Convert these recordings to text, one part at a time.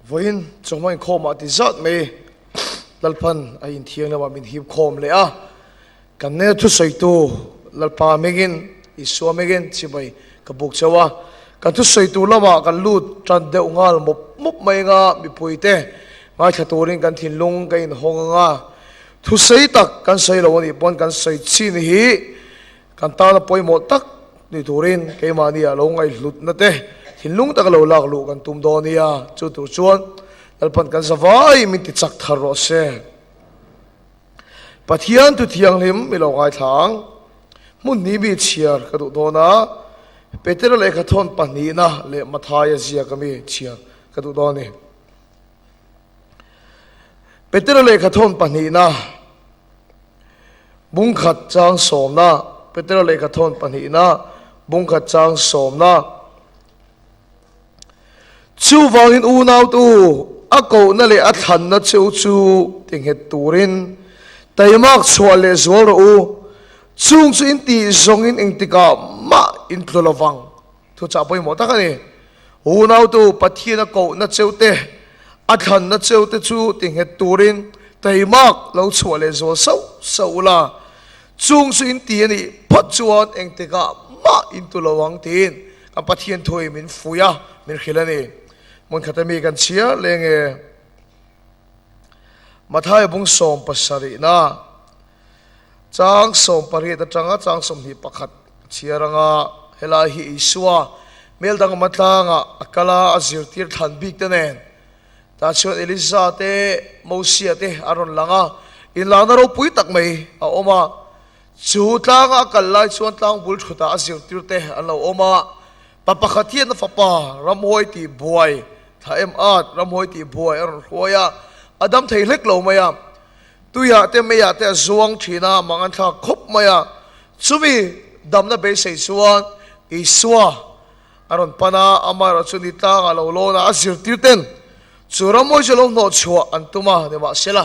Vawiin chawhma inkhawmah ti zat mai Lalpan a inthiang lamah min hip khawm leh a, kan nena thusawitu Lalpa mengin Isua mengin chibai ka buk cheu a, kan thusawitu lamah kan lut tan deuh nghal mawp mawp mai anga mipuite ngaithla turin kan thinlung ka inhawng anga thusei tak kan sawi lo anih pawn kan sawi chin hi Kan tana pawimawh tak ni turin keimahni ah lo ngaihhlutna te thinlung taka lo lak luh kan tum dawn nia, chu tur chuan Lalpan kan za vai min ti chak thar rawh se. Pathian thu thianghlim mi lo ngaithla ang. Hmun hnih mi chhiar ka duh dawn a, Petera lehkha thawn pahnihna leh Mathaia ziaka mi chhiar ka duh dawn a ni. Petera lehkha thawn pahnihna. Bungkhat chang sawmna, Petera lehkha thawn pahnihna, bungkhat chang sawmna. Chuvangin unautu, a kohna leh a thlanna cheu chu tinghet turin taimak chhuah leh zual rawh u, chung chu in tih zawngin engtikah mah in tlu lovang. Thuchah pawimawh tak a ni. Unautu, Pathian a kohna cheu te, a thlanna cheu te chu tinghet turin teimak lo chhuah leh zual sauh sauh ula, chung chu in ti a nih phawt chuan engtikah mah in tu lo ang tiin kan Pathian thuai min fuih a, min hrilh a ni. Hmun khata mi kan chhiar leng e. Mathaia bung 77na Chang 18 atanga chang 21 a chhiar anga helai hi Isua hmel dangama tlangah a kal a, a zirtir thlan bik te nen. Tah chuan Elisa te, Mosia te an rawn lang a, inlakna ropui tak mai a awm a. Chu tlanga a kal lai chuan tlang bul thutah a zirtir te an lo awm a, pa pakhat hian a fapa ramhuai tih buai, tha em at, ramhuai tih buai a rawn hruai a, a dam thei hlek lo mai a. Tuiah te meiah te a zuang thin a, mang an thlak khawp mai a. Chumi damna beisei chuan Isua a rawn pan a, amaherawh chu ni tlangah lo lawn a, a zirtir ten chu rammawi chu lo hnawh chhuah an tum a, nimahsela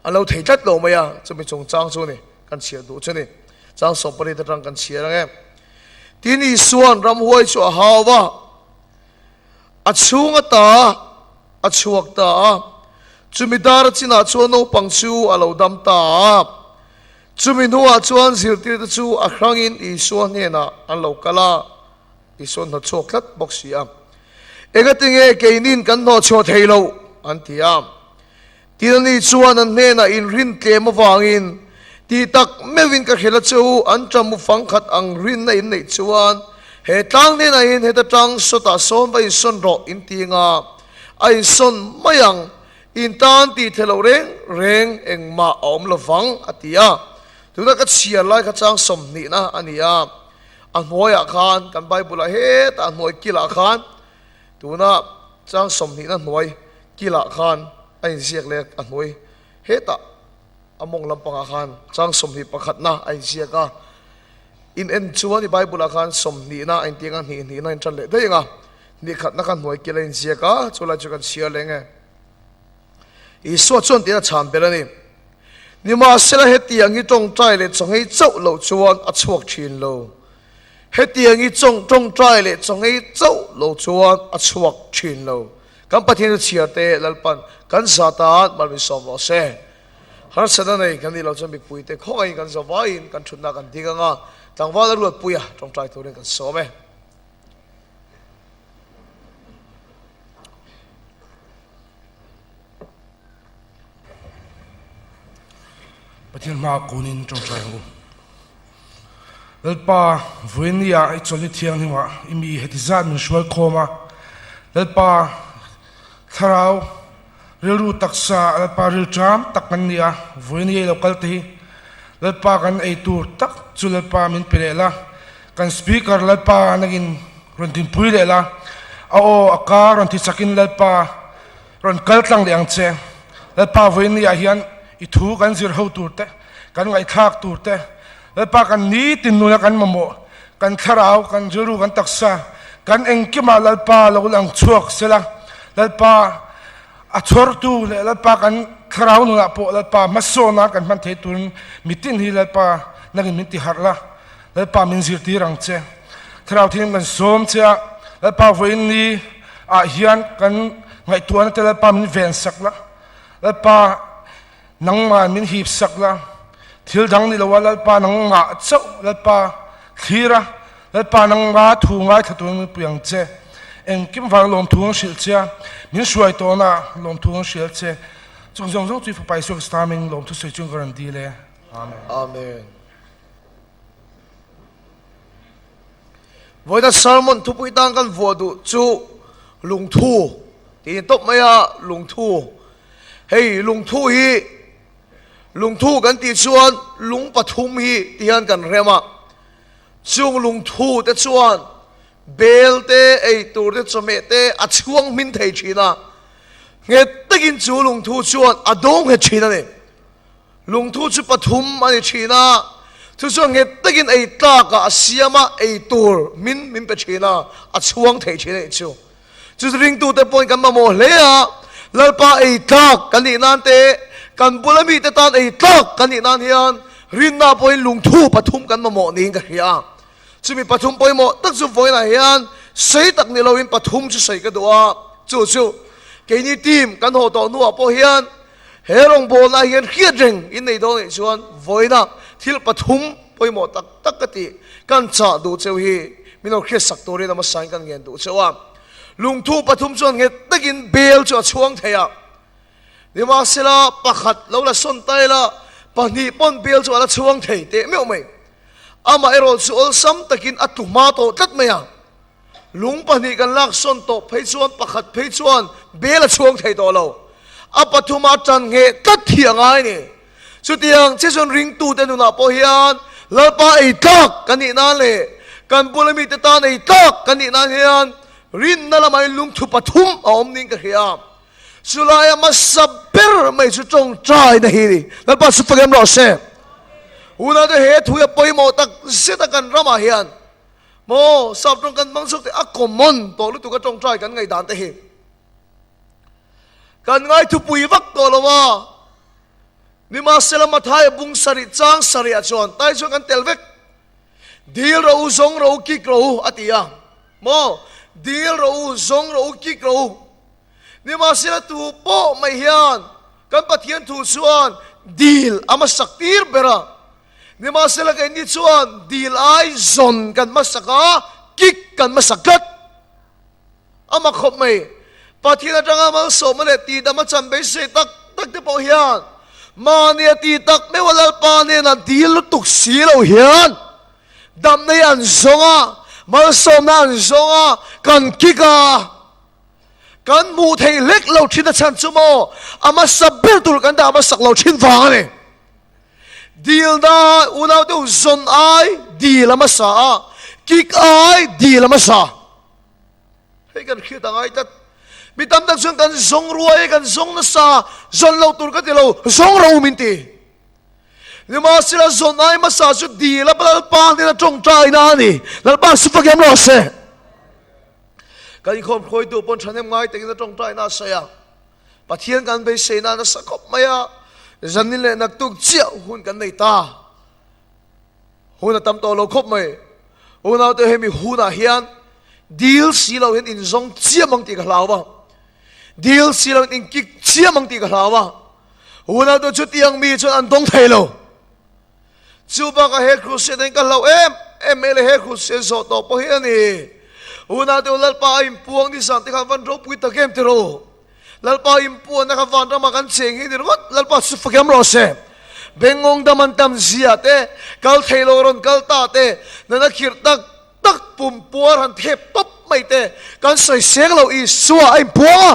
an lo thei tlat lo mai a, chumi chungchang chu ni kan chhiar duh chu ni. Chang 18 atang kan chhiar ang e. Tin Isua'n ramhuai chu a hau va, a chhung ata a chhuak ta a. Chumi dar a chinah chuan naupang chu a lo dam ta a. Chumi hnuah chuan zirtirte chu a hrangin Isua hnenah an lo kal a, Isua an hnawtchhuak tlat bawk si a. Engatinge keinin kan hnawhchhuah thei loh? an ti a. Tin ani chuan an hnenah inrin tlem avangin, Ti tak meuhin ka hrilh a che u, an ṭamu fangkhat ang rinna in neih chuan he tlang hnenah hian heta ṭang sawtah sawn va insawn rawh in ti anga a insawn mai ang, in tan tih theih loh reng reng engmah a awm lovang a ti a. Tuna ka chhiar lai kha chang 20na a ni a, a hnuaiah khan kan Bible-ah hetah a hnuai kilah khan tuna chang 20na hnuai kilah khan a inziak leh a hnuai hetah a mawng lampangah khan chang 21na a inziak a, in en chuan i Bible-ah khan 20na a intiang a, hnih hnihna a intan leh daih ang a, hnih khatna kha hnuai kil a inziak a, chulai chu kan chhiar leh nge. Isua chuan tiin a chhan ber a ni. Nimahsela hetiang hi tawngtai leh chawnghei chauh loh chuan a chhuak thin lo. Hetiang hi tawngtai leh chawnghei chauh loh chuan a chhuak thin lo. Kan Pathian chu chhiar te Lalpan kan za tan mal min sawm rawh se. Harsatna nei kan nih loh chuan mipuite khawngaihin kan za vaiin kan thutna kan ding anga tlangval a ruatpui a tawngtai turin kan sawm e. Pathian hma kunin tawngtai ang u. Lalpa, vawinia i chawlhni thianghlimah i mi heti zat min hruai khawm a. Lalpa, thlarau rilru taksa Lalpa rilṭam tak kan ni a, vawinia i lo kal te hi Lalpa kan ei tur tak chu Lalpa min pe leh la, kan Speaker Lalpa nangin rawn dinpui leh la, a aw a ka rawn ti chakin Lalpa rawn kal tlang leh ang che. Lalpa vawinia hian i thu kan zir ho tur te, kan ngaihthlak tur te, Lalpa kan nitin nuna kan mamawh, kan thlarau, kan rilru, kan taksa, kan engkimah Lalpa lo lang chhuak sela, Lalpa a chhawrtu leh Lalpa kan thlarau nunah pawh Lalpa hmasawna kan hman thei turin mitin hi Lalpa nangin min ti harh la, Lalpa min zirtir ang che. Thlarau thianghlim kan sawm che a, Lalpa vawiin ni ah hian kan. Ngaihtuahna te Lalpa min ven sak la, Lalpa nangmah min hip sak la, thil dang ni lo a Lalpa nangmah chauh Lalpa thlir a, Lalpa nangma thu ngaithla turin min pui ang che. Engkim vang lawmthu an hrilh che a, min hruai tawhna lawmthu an hrilh che. Chung zawng zawng chu i Fapa Isua Krista hming lawmthu sawi chuan ka rawn dil e. Amen. Amen. Vawiina sermon thupui tan kan vuah duh chu lungthu tiin tawp mai a, lungthu. Hei lungthu hi lungthu kan tih chuan lung pathum hi ti hian kan rem a, chung lungthu te chuan bel te, ei tur te, chawhmeh te a chhuang hmin thei thin a, nghet takin chu lungthu chuan a dawng nghet thin a ni. Lungthu chu pathum a ni thin a, chu chuan nghet takin ei tlakah a siam a, ei tur min min pe thin a, a chhuang thei thin a nih chu. Chu chu ringtute pawhin kan mamawh hle a, Lalpa ei tlak kan nih nan te, kan bula mite tan ei tlak kan nih nan hian rinna pawhin lungthu pathum kan mamawh niin ka hria a. Chumi pathum pawimawh tak chu vawiinah hian sei tak ni loin pathum chu sawi ka duh a, chu chu keini team kan haw tawh hnuah pawh hian He rawngbawlna hian hriat reng in nei dawn anih chuan vawiina thil pathum pawimawh tak tak ka tih kan chah duh cheu hi min lo hriatsak turin a hmasain kan ngen duh cheu a. Lungthu pathum chuan nghet takin bel chu a chhuang thei a, nimahsela pakhat lo la sawn ta ila pahnih pawn bel chu a la chhuang thei teh meuh mai. Amaherawh chu awlsam takin a tlu hma tawh tlat mai a. Lung pahnih kan lak sawn tawh phei chuan pakhat phei chuan bel a chhuang thei tawh lo. A pathuma tan ngheh tlat hi a ngai ni. Chutiang che chuan ringtute nunah pawh hian Lalpa ei tlak kan nih nan leh kan bula mite tan ei tlak kan nih nan hian rinna lamah in lungthu pathum a awm niin ka hria. Chulaia hmasa ber mai chu tawngtaina hi ni. Lalpa chu fak em rawh se. Unau te he thu hi a pawimawh tak zet a kan ramah hian. Maw sap tawng kan hmang chhuak te a common tawh lutuk a tawngtai kan ngaihdan te hi kan ngai thupui vak tawh lo a, nimahsela Mathaia bung sarih chang sarih ah chuan tai chuan kan tel vek dil rawh u zawng rawh u kik rawh u a ti a, maw dil rawh u zawng rawh u kik rawh u nimahsela tu pawh mai hian kan Pathian thu chuan dil a hmasak tir ber a. Nimahsela keini chuan dil ai zawn kan hmasak a, kik kan hmasak tlat. A mak khawp mai. Pathian atanga malsawmna leh tihdam a chan beisei tak tak te pawh hian mahni a ti tak meuh a Lalpa nena dil lutuk si lo hian damna hi an zawng a, malsawmna an zawng a, kan kik a. Kan hmuh theih hlek lo thin a chhan chu maw a hmasa ber tur kan dah hmasak lo thin vang a ni. Dilna unau deuh zawn ai dil a hmasa a, kik ai dil a hmasa. Hei kan hriat a ngai tlat. Mi tam tak chuan kan zawng ruai kan zawng nasa, zawn lo tur ka ti lo, zawng ro min ti. Nimahsela zawn ai hmasa chu dil a Lalpa hnena tawngtaina a ni. Lalpa su fak em rawh se. Kan inkhawm hruaitu pawn thahnem ngai takin a tawngtaina a sawi a. Pathian kan beiseina nasa khawp mai a, zanin leh naktuk chiah hun kan nei ta. Hun a tam tawh lo khawp mai. Unaute hemi hunah hian dil si lo hian inzawng chiam ang tih ka hlau a, dil si lo hian inkik chiam ang tih ka hlau a. Unaute chutiang mi chuan an dawng thei lo. Chu bakah he crusade in ka hlauh em em mai le he crusade zawh tawh pawh hi a ni. Unaute u Lalpa a inpuang ni zan te khan van ropui tak em tiraw? Lalpa inpuanna kha van ramah kan cheng hi ni ringawt Lalpa chu fak em rawh se. Bengngawng dam an tam zia te, kal thei lo rawn kal ta te, nana khirh tak tak pum puar han thep tawp mai te kan sawi seng lo Isua a inpuang a.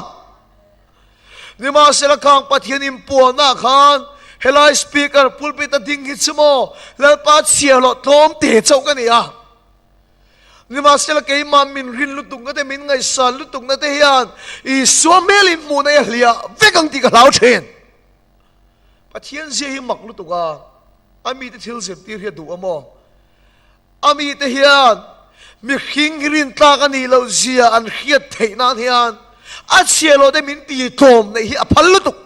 Nimahsela khang Pathian inpuanna khan helai speaker pulpit a ding hi chu maw Lalpa chhiahhlawh tlawm te chauh ka ni a. Nimahsela keimah min rin lutukna te min ngaihsan lutukna te hian Isua hmel in hmuhna hi a hliah vek ang tih ka hlau thin. Pathian zia hi mak lutuk a, a mite thil zirtir hi a duh a maw? A mite hian mihring hi rintlak a nih loh zia an hriat theih nan hian a chhia loh te min ti tlawm neih hi a phal lutuk.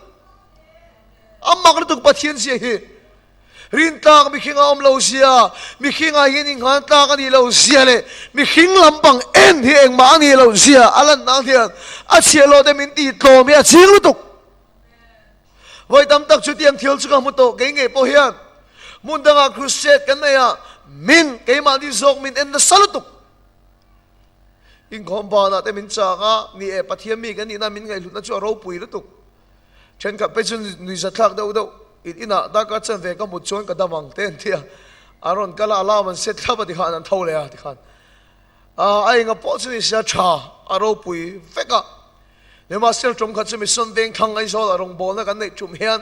A mak lutuk Pathian zia hi. Rintlak mihring a awm lo zia, mihring ah hian innghan tlak a nih loh zia leh mihring lampang en hi engmah a nih loh zia a lan nang hian a chhiahhlawh te min tih tlawm hi a ching lutuk. Vawi tam tak chutiang thil chu ka hmu tawh kei ngei pawh hian hmun dangah crusade kan nei a, min keimahni zawk min en nasa lutuk. Inkhawm banah te min chak a, ni e Pathian mi kan nihna min ngaihhlutna chu a ropui lutuk. Thenkhat phei chu nuihzatthlak deuh deuh in inah darkar chen ve ka mut chuan ka dam ang te an ti a, an rawn kal a, alarm an set thlap a tikhan an tho leh a tikhan a enga pawh chu ni sia tha a ropui vek a. Nimahsela tum khat chu mission veng thlang Aizawl ah rawngbawlna kan neih tum hian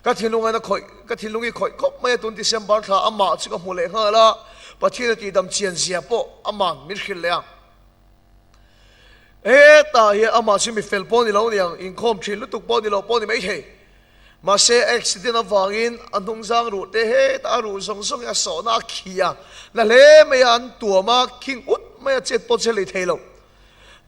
ka thinlung aina khawih ka thinlung hi khawih khawp mai a, tun December thla amah chu ka hmu leh nghal a, Pathian a tihdam chian zia pawh aman min hrilh leh a. Hetah hian amah chu mi fel pawh ni lo niang, inkhawm thin lutuk pawh ni lo pawh ni maithei. Mahse accident avangin a hnungzang ruh te hetah a ruh zawng zawng hi a sawhna a khi a, na hle mai a an tuam a, khing ut mai a chet pawh che hlei thei lo.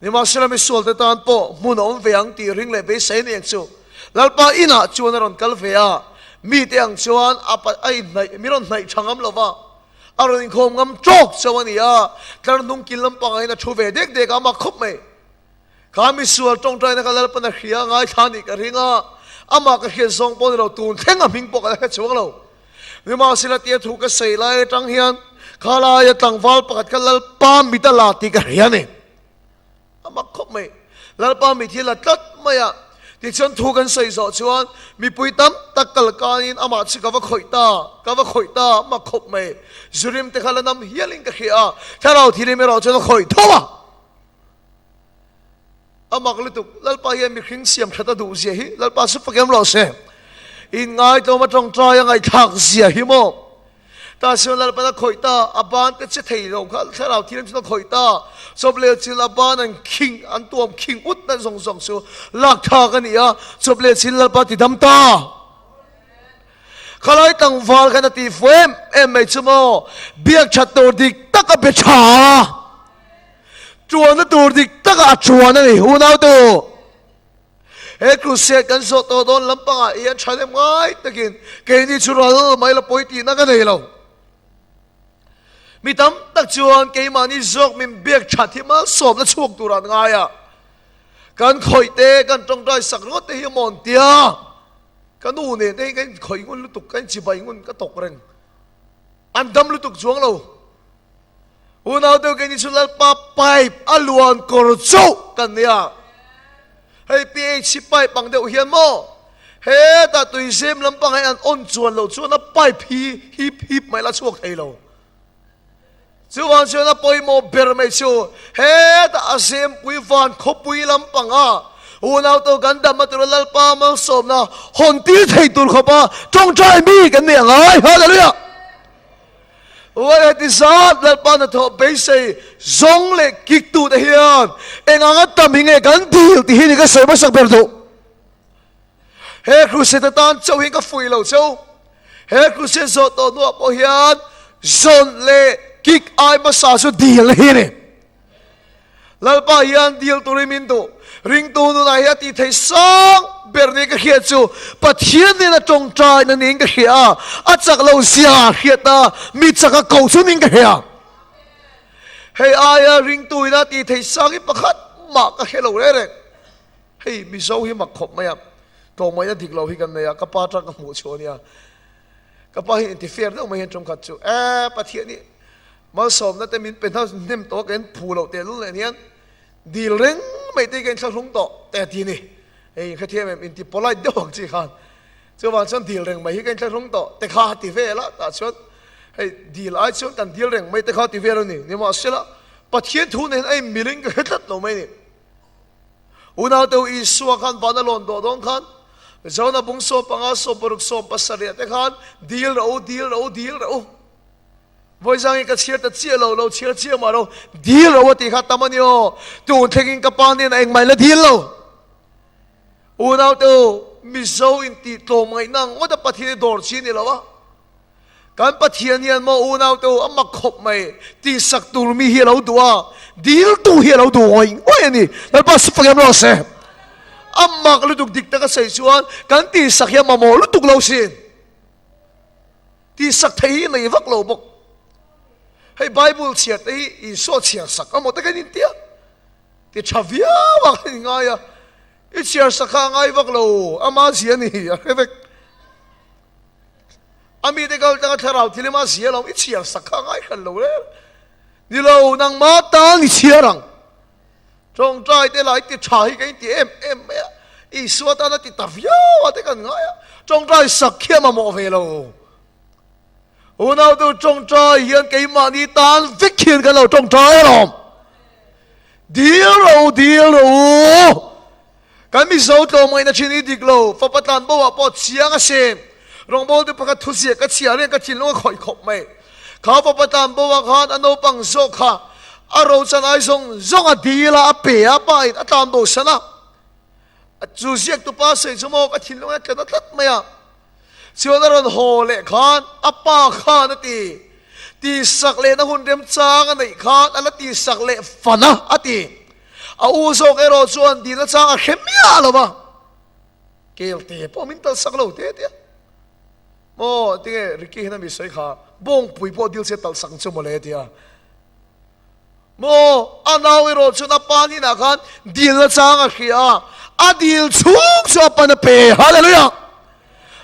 Nimahsela misual te tan pawh hmun a awm ve ang tih ring leh beisei a ni ang chu. Lalpa inah chuan a rawn kal ve a, mite ang chuan a a inhnaih mi rawn hnaih tha ngam lo va. A rawn inkhawm ngam tawk chauh a ni a, tlar hnung kil lampangah hian a thu ve dek dek a, amah khawp mai. Kha misual tawngtaina kha Lalpan a hria a ngaithla a nih ka ring a, amah ka hriat zawng pawh ni lo, tun thleng a hming pawh ka la hre chuang lo. Nimahsela tia thu ka sawi lai atang hian kha laia tlangval pakhat kha Lalpa mit a la tih ka hria a ni. A mak khawp mai. Lalpa mit hi la tlat mai a. Tichuan thu kan sawi zawh chuan mipui tam tak kal kanin amah chu ka va khawih ta, ka va khawih ta, a mak khawp mai. Zurim te kha la nam hialin ka hria a, thlarau thilim erawh chuan a khawih tho a. A mak lutuk, Lalpa hian mihring siam that a duh zia hi Lalpa chu fakem rawh se. Inngaitawm a tawngtai a ngaihthlak zia hi maw. Ta chuan Lalpan a khawih ta, a ban te che thei lo kha thlarau thiam chuan a khawih ta. Chawp leh chil a ban an khing, an tuam khing ut na zawng zawng chu lak thlak a ni a, chawp leh chil Lalpa ti dam ta. Khalai tlangval khan a ti fu em em mai chu maw, biak that tur dik tak a be tha a, tuanna tur dik tak a tuan a ni unau tu. He crusade kan zawh tawh dawn lampangah hian thahnem ngai takin keini chu ral mai la pawi tihna ka nei lo. Mi tam tak chuan keimahni zawk min biak that hi malsawmna chhuak tur an ngai a. Kan khawih te, kan tawngtai sak ringawt te hi a mawn tia. Ka nu nen te hi kan inkhawih ngun lutuk, kan inchibai ngun ka tawk reng. An dam lutuk chuang lo. Unau deuh keini chu Lalpa pipe a luan kawr chauh kan nia. Hei PH pipe ang deuh hian maw hetah tuizem lampang hi an on chuan loh chuan a pipe hi hip hip mai la chhuak thei lo. Chuvang chuan a pawimawh ber mai chu hetah a zempui van khawpui lampanga unau to kan dam a tura Lalpa malsawmna hawn tir thei tur khawpa tawngtai mi kan nei angai. Hallelujah! Uai heti zat Lalpa hnathawh beisei zawng leh kik tute hian eng anga tam hi nge kan dil tih hi ni ka sawi hmasak ber duh. He crusade atan chauh hi ka fuih lo cheu. He crusade zawh tawh hnuah pawh hian zawn leh kik ai hmasa chu dil na hi a ni. Lalpa hian dil turin min duh. Ringtu nunah hian tih theih sang ber niin ka hriat chu Pathian nena tawngtaina niin ka hria a, a chak lo zia hriat a, mi chak a ko chu niin ka hria. Hei aia ringtu ina tih theih sang hi pakhat mah ka hre lo reng reng. Hei Mizo hi mak khawp mai a, tlawmngaihna dik lo hi kan nei a, ka pa tang ka hmuh chhuah a nia. Ka pa hi inti fair deuh mai hian tawngkhat chu, E Pathian hi Malsawmna te min pe hna hnem tawh ka en phu loh teh lul nen hian dil reng mai te hi ka inthlahrung tawh te a ti a ni. Hei hrethiam em inti polite deuh ang chi khan chuvang chuan dil reng mai hi ka inthlahrung tawh te kha a ti vel a tah chuan hei dil ai chuan kan dil reng mai te kha a ti vel a ni. Nimahsela Pathian thu nen a inmilin ka hre tlat lo mai a ni. Unauteu Isua khan van a lawn dawh dawn khan Jona bung 15 60 7 te khan dil rawh u dil rawh u dil rawh u. Vawizangin ka chhiar ta chiah lo, lo chhiar chiah mah lo, dil ro a tih kha tam a ni aw. Tun thlengin ka pa hnenah engmah la dil lo. Unau te u, Mizo in tih tlawm ngaihna ngawt a Pathian hi dawr chi a ni lo a. Kan Pathian hian maw unau te u, a mak khawp mai, tihsak tur mi hi a lo duh a, dil tu hi a lo duh ngawih ngawih a ni. Lalpa su fak em rawh se. A mak lutuk dik taka sawi chuan kan tihsak hi a mamawh lutuk lo sin. Tihsak thei hi nei vak lo bawk. Hei Bible chhiar te hi Isua chhiar sak amaw te kan intia. Ti tha viau a kan inngai a. I chhiar sak kha a ngai vak lo, ama zia ni a hre vek. A mite kal tanga thlarau thil ema zia lo, i chhiar sak kha a ngai hran lo reng. Ni lo, nangmah tan i chhiar ang. Tawngtai te lai ti tha hi ka inti em em mai a, Isua tana ti ta viau a te kan ngai a, tawngtai sak khi a mamawh ve lo. Unautu tawngtai hian keimahni tan vek hian kan lo tawngtai alawm. Dil ro, dil ro u. Kan Mizo tlawmngaihna thin hi dik lo, fapa tlan bo ah pawh chiang a sin. Rawngbawltu pakhat thuziah ka chhiar hian ka thinlung a khawih khawp mai. Kha fapa tlan bo ah khan a naupang zawk kha a rochan ai zawng zawng a dil a, a pe a, pa in a tlan bo san a. Chu ziaktu pa sawi chu maw ka thinlung a tla ta tlat mai a. Chuan a rawn haw leh khan a pa khan a ti, Tihsak lehna hun remchang a neih khan a la tihsak leh fan a, a ti. A u zawk erawh chuan dil nachang a hre miah lo va, Kelte pawh min talsak lo te tia. Maw tinge Ricky hian a mi sawi kha, Bawngpui pawh dil se talsak ang chu mawle tia. Maw a nau erawh chuan a pa hnenah khan dil nachang a hria a, a dil chhung chu a pan a pe. Hallelujah!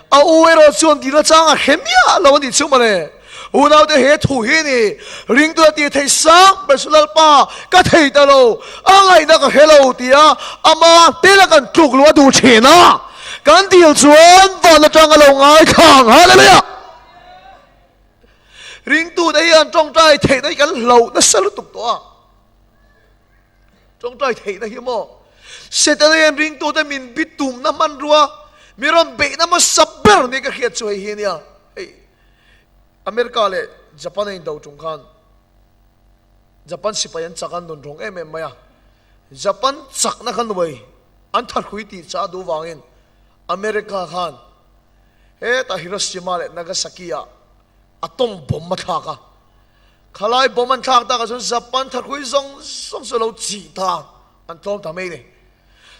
A u erawh chuan dil nachang a hre miah lo a nih chu mawle. Unaute he thu hi ni, ringtu a tih theih sang ber chu Lalpa ka thei ta lo, a ngaihna ka hre lo tia ama tela kan tluk luh a duh thin a, kan dil chuan van atang a lo ngaithlang. Hallelujah! Ringtute hian tawngtai theihna hi kan hlauh nasa lutuk tawh a. Tawngtai theihna hi maw? Setana hian ringtute min bi tumna hmanrua mi rawn beihna hmasa ber ni ka hriat chu hei hi a nia. Hei America leh Japan a indo tum khan Japan sipai an chak an nun rawng em em mai a. Japan chakna kha nuai an thahrui tih chah duh vangin America khan Hetah Hiroshima leh Nagasaki ah atom bomb a thlak a, khalai bomb an thlak takah chuan Japan thahrui zawng zawng chu a lo chih ta, an tlawm ta mai a ni.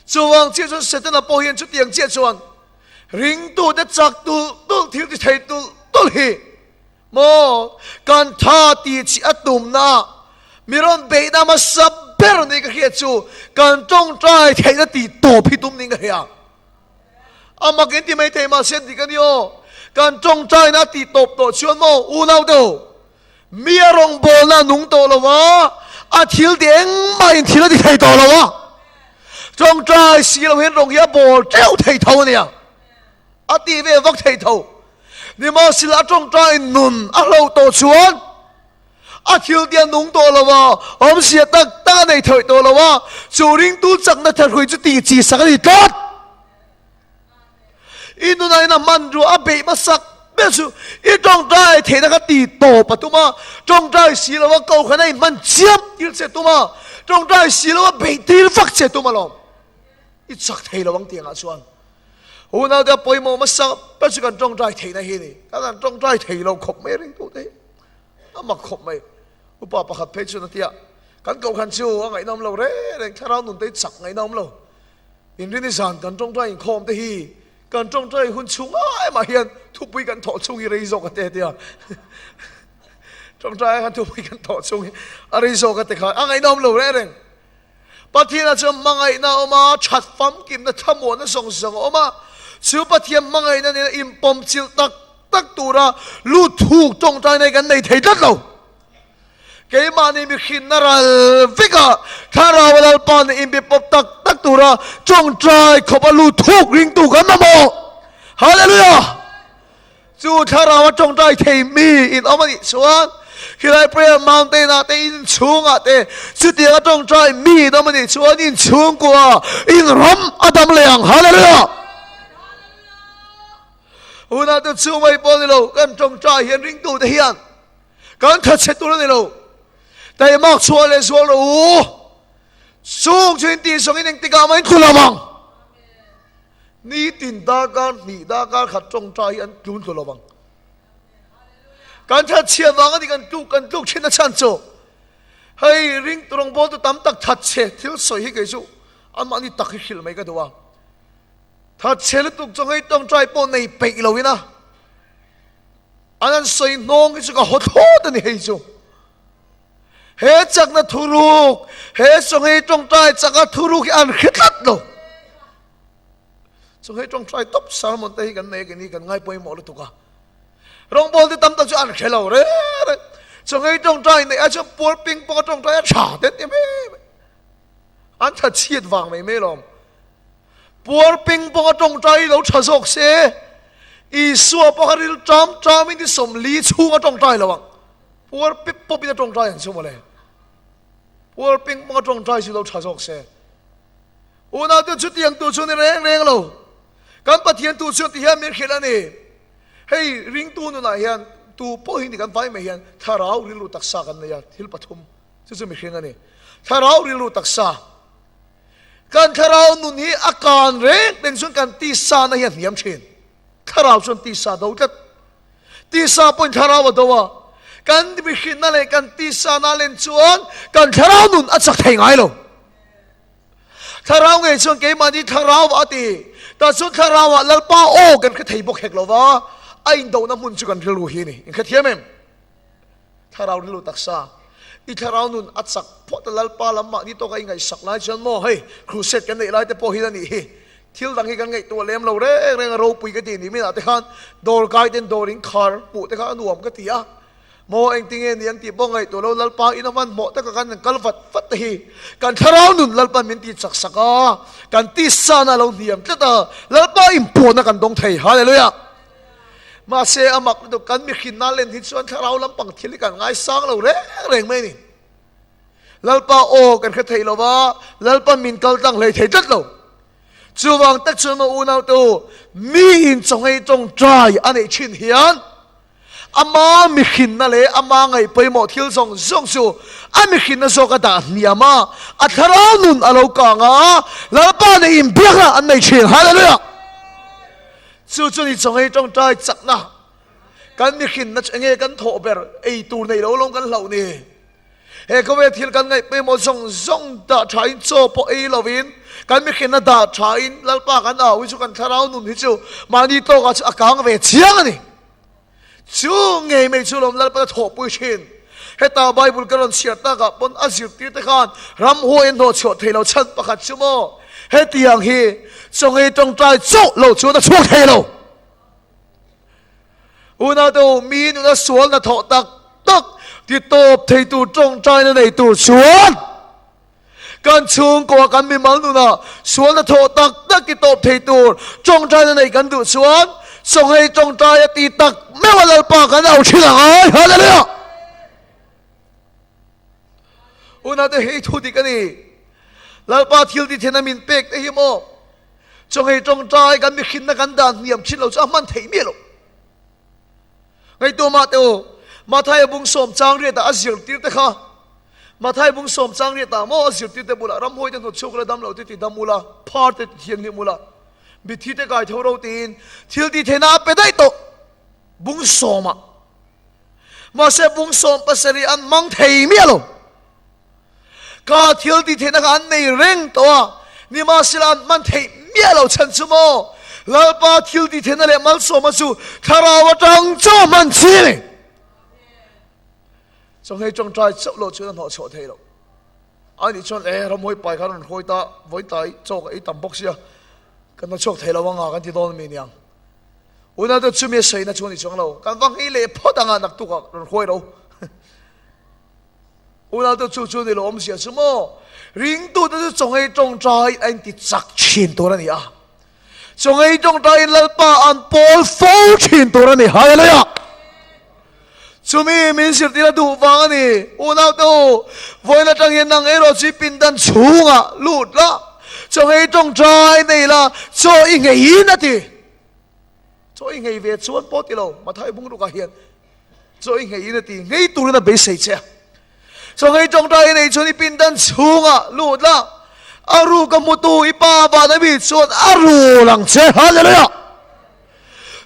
Chuvang chiah chuan Setana pawh hian chutiang chiah chuan ringtute chak tulh tulh thil ti thei tulh tulh hi maw kan tha tih chih a tumna ah mi rawn beihna hmasa ber ni ka hriat chu kan tawngtai theihna tih tawp hi tum niin ka hria. A mak in ti mai thei mahse dik a ni aw. Kan tawngtaina a tih tawp tawh chuan maw unau deuh mi a rawngbawlna a nung tawh lo a, a thil ti engmah in thil a ti thei tawh lo a. Tawngtai si lo hian rawng hi a bawl teuh thei tho a nia. A tih ve vak thei tho. Nimahsela a tawngtai nun a hloh tawh chuan A thil te a nung tawh lo a, awmzia tak tak a nei thawih tawh lo a, chu ringtu chakna thahrui chu tih chi sak a ni tlat. I nunah in a hmanrua a beih hmasak ber chu i tawngtai theihna kha ti tawp a tum a, tawngtai si lo a kohhran a inhman chiam tir che tum a, tawngtai si lo a beih tir vak che tum alawm. I chak thei lo ang tiangah chuan unaute a pawimawh hmasa ber chu kan tawngtai theihna hi a ni. Kan han tawngtai thei lo khawp mai ringtute hi. A mak khawp mai. Upa pakhat phei chuan a ti a, Kan kohhran chu a ngaihnawm lo reng reng, thlarau nun te hi chak ngaihnawm lo. Inrini zan kan tawngtai inkhawm te hi kan tawngtai hun chhung emah hian thupui kan thawh chhung hi rei zawk a te a ti a. Tawngtai khan thupui kan thawh chhung hi a rei zawk a ti kha a ngaihnawm lo reng reng. Pathianah chuan hmangaihna a awm a, that famkimna thlamuahna zawng zawng a awm a. Chu Pathian hmangaihna nena inpawm chilh tak tak tura lut thuk tawngtaina hi kan nei thei tlat lo. Keimahni mihrinna ral vekah Thlarau a Lalpa nen inbe pawp tak tak tura tawngtai khawpa lut thuk ringtu kan mamawh. Hallelujah! Chu thlarau a tawngtai thei mi in awm a nih chuan khilai Prayer Mountain ah te inchhung ah te chutiang a tawngtai mi in awm a nih chuan inchhungkua in ram a dam leh ang. Hallelujah! Hunah te chu mai pawh ni lo, kan tawngtai hian ringtu te hian kan thatchhe tur a ni lo. Taimak chhuah leh zual rawh u. Chung chu in tih zawngin engtikah mah in tlu lo ang. Nitin darkar hnih darkar khat tawngtai hi an tlun tlu lo vang. Kan thatchhiat vang a ni kan tluk kan tluk thin a chhan chu. Hei ring rawngbawltu tam tak thatchhe thil sawi hi kei chu anmahni tak hi hrilh mai ka duh a. Thatchhe lutuk chu hei tawngtai pawh nei peih lo in a. An an sawi hnawng hi chu ka haw thlawt a ni hei chu. He chakna thuruk, he chawngei tawngtai chaka thuruk hi an hre tlat lo. Chawngei tawngtai tawp sermon te hi kan nei kini kan ngai pawimawh lutuk a. Rawngbawl te tam tak chu an hre lo re re. Chawngei tawngtai nei a chuan puar ping pawng a tawngtai a tha te ti mai mai. An tha chhiat vang mai mai lawm. Puar ping pawng a tawngtai lo tha zawk se Isua pawh kha ril ṭam ṭamin ni 40 chhung a tawngtai lo ang. Puar pip pawpin a tawngtai ang chu mawle. Puar ping pawng a tawngtai chu lo tha zawk se. Unaute chutiang tu chu ni reng reng lo. Kan Pathian tu chuan ti hian min hrilh a ni. Hei ringtu nunah hian tu pawh hi ni kan vai mai hian thlarau rilru taksa kan nei a, thil pathum chu chu mihring a ni. Thlarau rilru taksa. Kan thlarau nun hi a kan reng reng chuan kan tisa na hi a hniam thin. Thlarau chuan tisa do tlat. Tisa pawhin thlarau a do a. Kan mihrinna leh kan tisa na len chuan kan thlarau nun a chak thei ngai lo. Thlarau ngei chuan keimahni thlarau a ti. Tah chuan thlarauah Lalpa aw kan hre thei bawk hek lo va, a indohna hmun chu kan rilru hi a ni. Inhrethiam em? Thlarau rilru taksa, i thlarau nun a chak phawt a Lalpa lam mahni tawka i ngaihsak lai chuan maw hei crusade kan neih lai te pawh hi a nih hi. Thil dang hi kan ngaihtuah lem lo reng reng a ropui ka ti ni minah te khan dawr kai ten dawr in khar hmuh te kha a nuam ka ti a. Maw engtinge ni ang tih pawh ngaihtuah lo Lalpa in a hmanhmawh taka kan han kal vat vat te hi kan thlarau nun Lalpa min ti chak sak a, kan tisa na a lo hniam tlat a, Lalpa inpuahna kan dawng thei. Hallelujah! Mahse, a mak lutuk kan mihrinna len hi chuan thlarau lampang thil hi kan ngaisang lo reng reng mai a ni. Lalpa aw kan hre thei lo va, Lalpa min kal tlang hlei thei tlat lo. Chuvang tak chuan maw unaute u, miin chawngei tawngtai a neih thin hian ama mihrinna leh ama ngaih pawimawh thil zawng zawng chu a mihrinna zawk a dah hniam a, a thlarau nun a lo kang a, Lalpa nen inbiakna an nei thin. Hallelujah! Chu chu ni chawngei tawngtai chakna kan mihrinna chu enge kan thawh ber ei tur nei lo lawng kan hlauh ni. He khawvel thil kan ngaih pawimawh zawng zawng dah tha in chaw pawh ei lovin kan mihrinna dah tha in Lalpa kan au hi chu kan thlarau nun hi chu mahni tawkah chu a kang ve chiang a ni. Chu ngei mai chu lawm Lalpa thawhpui thin. Heta Bible ka rawn chhiar takah pawn a zirtir te khan ramhuai an hnawhchhuah thei lo chhan pakhat chu maw hetiang hi chawngei tawngtai chauh lo chuan a chhuak thei lo. Unaute u, mi nuna sual hnathawh tak tak ti tawp thei tur tawngtaina nei tur chuan kan chhungkua kan mimal nunah sual hnathawh tak tak ti tawp thei tur tawngtaina nei kan duh chuan chawngei tawngtai a ti tak meuh a Lalpa kan au thin ang ai. Hallelujah! Unaute hei thu dik a ni. Lalpa thil ti then a min pek te hi maw chawngei tawngtai kan mihrinna kan dan hniam thin lo chu a hman theih miah lo. Ngaihtuah mah teh u, Mathaia bung sawm chang riatah a zirtir te kha, Mathai bung sawm chang riatah maw a zirtir te bulah ramhuai te hnawt chhuak ula, dam lo te ti dam ula, phar te ti thianghlim ula, mitthi te kai tho ro tiin thil ti theihna a pe daih tawh bung sawmah. Mahse bung 17 an hmang thei miah lo. Ka thil ti theihna kha an nei reng tawh a, nimahsela an hman theih miah lo chhan chu maw? Lalpa thil ti theihna leh malsawma chu thlarau atang chaw hman chi a ni. Chawngei tawngtai chauh lo chuan a hnawh chhuah theih loh. A nih chuan e ramhawi pai kha rawn hruai ta, vawi tai chaw ka ei tam bawk sia, kan hnawh chhuak thei lo anga kan ti dawn ami niang. Unau te chumi a sawina chu a ni chuang lo, kan va nghei leh phawt anga naktukah rawn hruai ro. Unaute chu chu ni lo awmzia chu maw? Ringtute chu chawngei tawngtai a inti chak thin tur a ni a. Chawngei tawngtaiin Lalpa an pawl fo thin tur a ni. Hallelujah! Chumi min zirtir a duh vang a ni. Unaute u, vawiin atang hian nang erawh chu i pindan chhungah lut la, chawngei tawngtai nei la, chaw i ngeiin a ti. Chaw i ngei ve chuan pawh ti lo, Mathai bungrukah hian Chaw i ngei in a ti, ngei turin a beisei che a. Chaw ngei tawngtai i nei chuan i pindan chhungah lut la, a ru ka hmutu i pa van a mi chuan a rul ang che. Hallelujah!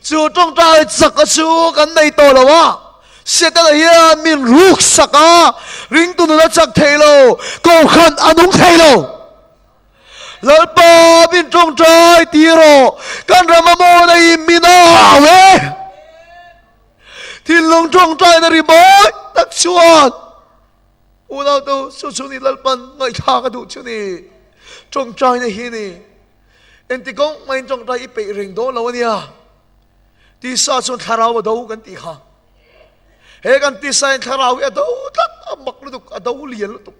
Chu tawngtai chak a chu kan nei tawh lo a, Setana hian min ruk sak a, ringtu nun a chak thei lo, kohhran a nung thei lo. Lalpa min tawngtai ti rawh, kan ram a mawn a i min au e. Tawngtaina ri mawi tak chuan unautu chu chu ni Lalpan ngaihthlak a duh chu ni. Tawngtaina hi ni. Engti kawng mahin tawngtai i peih reng dawn lo a nia. Tisa chuan thlarau a do kan tih kha. He kan tisa in thlarau hi a do tlat, a mak lutuk, a do lian lutuk.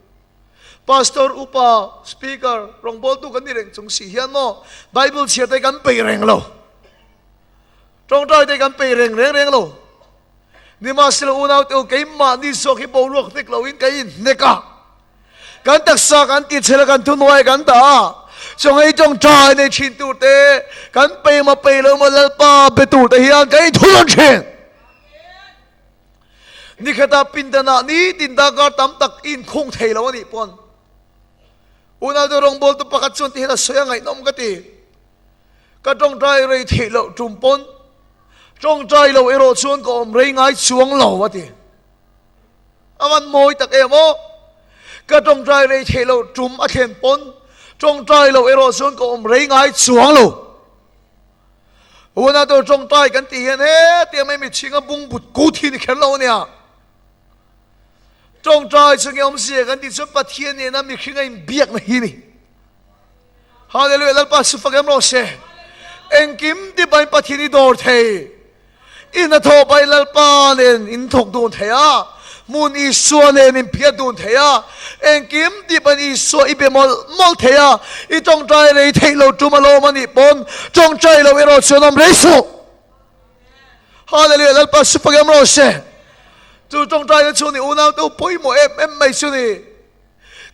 Pastor, upa, speaker, rawngbawltu kan ni reng chung si hian maw Bible chhiar te kan peih reng lo. Tawngtai te kan peih reng reng reng lo. Nimahsela unau te u keimahni zawk hi boruak hnek loin ka inhnek a. Kan taksa kan tichhel a, kan thuhnuai kan dah a. Chawngei tawngtai nei thin tur te, kan peih maw peih lo maw Lalpa be tur te hian ka inthurawn thin. Nikhatah pindanah nitin darkar tam tak i inkhung thei lo a nih pawn unaute rawngbawltu pakhat chuan tihian a sawi a ngaihnawm ka ti. Ka tawngtai rei theih loh tum pawn tawngtai lo erawh chuan ka awm rei ngai chuang lo a ti. A van mawi tak em aw! Ka tawngtai rei theih loh tum a thlen pawn tawngtai lo erawh chuan ka awm rei ngai chuang lo. Unau tur tawngtai kan tih hian hetiang mai mitchhinga bungbut kut hi ni kher lo ania. Tawngtai chu nge awmzia kan tih chuan Pathian nena mihring a inbiakna hi ni. Hallelujah Lalpa su fak em rawh se. Engkim ti pahin Pathian i dawr thei. I hnathawh pahin Lalpa nen in thawk dun thei a, hmun Isua nen in phiat dun thei a, engkim tih pahin Isua i be mawlh mawlh thei a, i tawngtai rei theih lo tum alawm a nih pawn tawngtai lo erawh chuan awm rei suh. Hallelujah Lalpa su fak em rawh se. Chu tawngtai na chu ni unau te u pawimawh em em mai chu ni.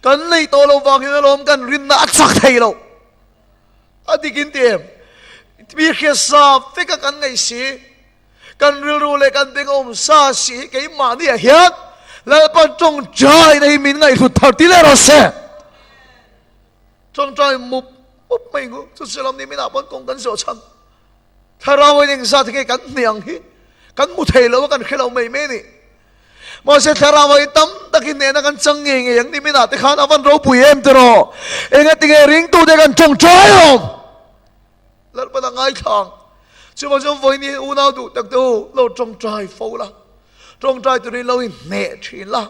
Kan neih tawh loh vang hian alawm kan rinna a chak thei lo. A dik in ti em? Mi hriat sa vek a kan ngaih si, kan rilru leh kan beng awm sa si hi keimahni ah hian Lalpan tawngtai na hi min ngaihhlut thar ti leh rawh se. Tawngtai mup mup mai ngu, chu chu lam ni min ah pawn kawng kan zawh chhan. Thlarau in engzat nge kan hne ang hi kan hmu thei lo a kan hre lo mai mai a ni. Mahse thlarau ah in tam takin hnehna kan chang ngei ngei ang nimin ah te khan a van ropui em tiraw? Engatinge ringtute kan tawngtai awm? Lalpan a ngaithlang. Chuvang chuan vawiin hi unau duh tak te u lo tawngtai fo la, tawngtai turin lo inhneh thin la.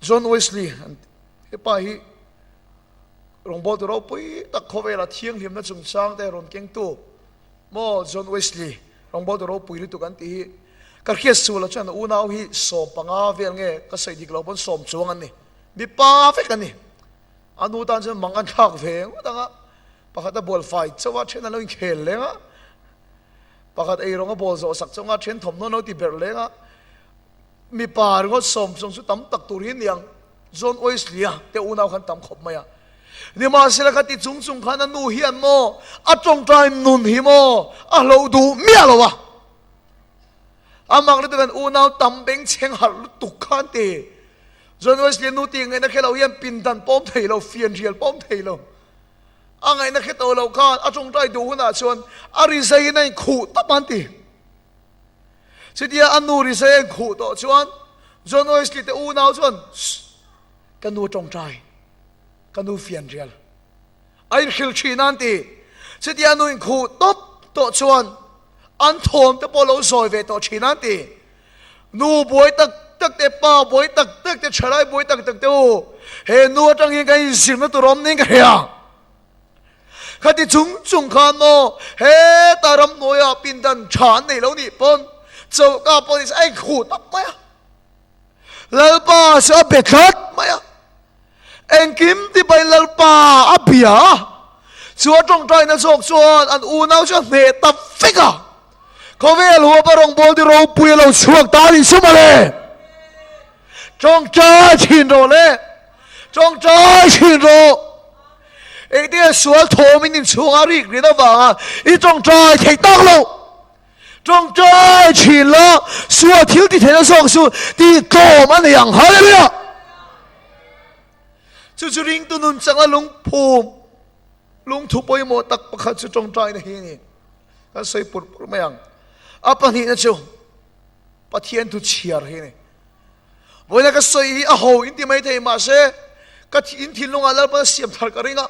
John Wesley hepa hi rawngbawltu ropui tak khawvela thianghlimna chungchang te rawn kengtu maw John Wesley rawngbawltu ropui lutuk an tih hi Ka hriat sual ah chuan unau hi 15 vel nge ka sawi dik lo pawn sawm chuang an ni. Mipa vek an ni. A nu tan chuan mang an thlak ve ngawt ang a, pakhat a bual fai chauh a, then an lo inkhel leng a, pakhat eirawng a bawl zawh sak chauh a, then thawmhnaw an lo ti berh leng a. Mipa ringawt sawm chuang chu tam tak tur hi ni ang. John Wesley-a te unau khan tam khawp mai a. Nimahsela kha ti chung chung khan a nu hian maw a tawngtai nun hi maw a hloh duh miah lo a. Amah lutuk an unau tam bengchheng harh lutuk kha an ti. John Wesley nu tih ngaihna khe lo hian pindan pawm thei lo, fianrial pawm thei lo. A ngaihna khe tawh lo khan a tawngtai duh hunah chuan a rizaiin a inkhuh tawp an ti. Chutia a nu rizai a inkhuh tawh chuan John Wesley te unau chuan, Shh! Ka nu tawngtai, ka nu fianrial. A inhrilh thin a an ti. Chutia nu inkhuh tawp tawh chuan an thawm te pawh lo zawi ve tawh thin a an ti. Nu buai tak tak te, pa buai tak tak te, thalai buai tak tak te u, he nu atang hian kan inzirna tur awm nen ka hria. Khati chung chung khan maw heta ramhnuaia pindan tha an nei lo nih pawn choka pawh ni se a inkhuh tawp mai a. Lalpa chu a be tlat mai a. Engkim tipai Lalpa a bia a, chu a tawngtaina zawk chuan an unau chu a hneh ta vek a. Khawvel huapa rawngbawltu ropui a lo chhuak ta a nih chu mawle. Tawngtai thin rawh le, tawngtai thin rawh. Engtinge sual thawmin inchhunga rik rin avanga i tawngtai theih tak loh. Tawngtai thin la, sual thil ti theihna zawk chu tih tlawm a nei ang. Hallelujah! Chu chu ringtu nun changa lungphum, lungthu pawimawh tak pakhat chu tawngtaina hi a ni. Kan sawi pur pur mai ang. A pahnihna chu Pathian thu chhiar hi a ni. Vawiina ka sawi hi a ho in ti mai thei mahse ka in thinlungah Lalpan a siam thar ka ring a.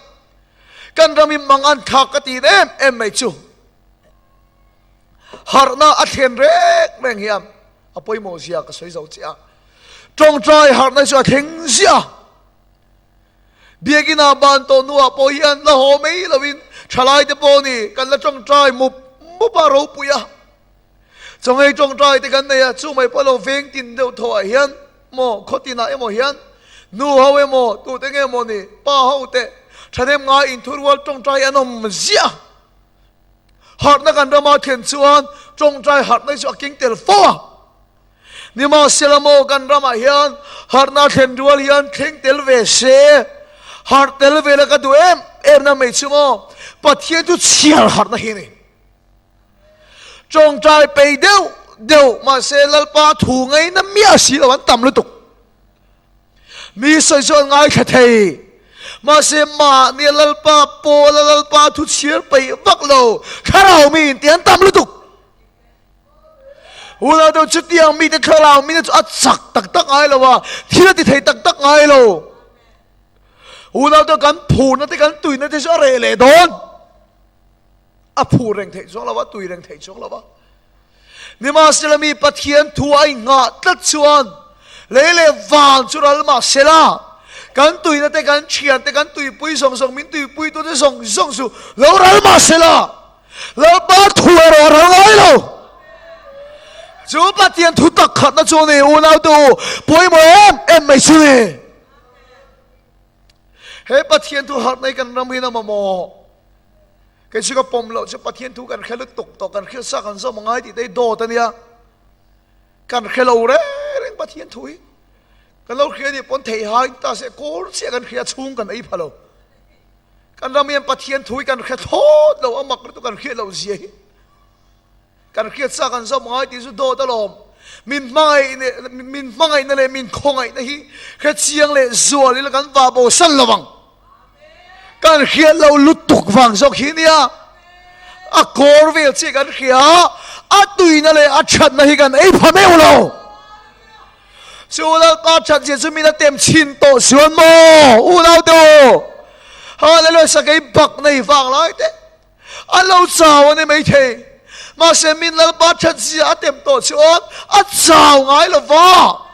Kan ram in mang an thlak ka tih em em mai chu. Harhna a thlen reng reng hian. A pawimawh zia ka sawi zo chiah a. Tawngtai harhna chu a thleng ziah. Biakina ban tawh hnuah pawh hian la haw mai loin thalaite pawh ni kan la tawngtai mup mup a ropui a. Chawngei tawngtai te kan nei a, chu mai pawh lo veng tin deuh thaw ah hian maw khaw tinah emaw hian nu ho emaw tute nge maw ni pa ho te thahnem ngai inthurual tawngtai an awm ziah. Harhna kan rama thlen chuan tawngtai harhna hi chu a keng tel fo a. Nimahsela maw kan ramah hian harhna thlen rual hian thleng tel ve se, harh tel ve la ka duh em em na mai chu maw Pathian chu chhiar harhna hi a ni. Tawngtai pei deuh deuh mahse Lalpa thu ngaina miah si lo an tam lutuk. Mi sawi chu an ngaithla thei. Mahse mahni a Lalpa pawl a Lalpa thu chhiar peih vak lo thlarau mi in ti an tam lutuk. Unau deuh chutiang mite thlarau mite chu a chak tak tak ngai lo a, thil a ti thei tak tak ngai lo. Unau deuh kan phurna te kan tuina te chu a reh leh dawn. A phur reng theih chuang lo a, tui reng theih chuang lo a. Nimahsela mi Pathian thu a inngah tlat chuan lei leh van chu ral mahsela kan tuina te kan thian te kan tuipui zawng zawng min tuipui tu te zawng zawng chu lo ral mahsela Lalpa thu erawh a ral ngai lo. Chu Pathian thu tak khatna chu ni unau te u pawimawh em em mai chu ni. He Pathian thu harh nei kan ram hi na mamawh. Kei chu ka pawm loh chu Pathian thu kan hre lutuk tawh, kan hriat sa kan zawm a ngai tih te hi dawt a nia. Kan hre lo reng reng Pathian thu hi. Kan lo hria nih pawn thei hai ta se kawl chiah kan hria chhung kan ei pha lo. Kan ram hian Pathian thu hi kan hre thlawt lo, a mak lutuk kan hriat loh zia hi. Kan hriat sa kan zawm ngai tih chu dawt alawm. Min hmangaih min hmangaihna leh min khawngaihna hi hre chiang leh zual ila kan vah bo san lo ang. Kan hriat lo lutuk vang zawk hi nia. A kawr vel chiah kan hria a, a tuina leh a thatna hi kan ei pha meuh lo. Chu Lalpa that zia chu min a tem chhin tawh chuan maw unau te u. Hallelujah sakei bak nei vang lai te. A lo chau a ni maithei. Mahse min Lalpa that zia a tem tawh chuan a chau ngai lo va.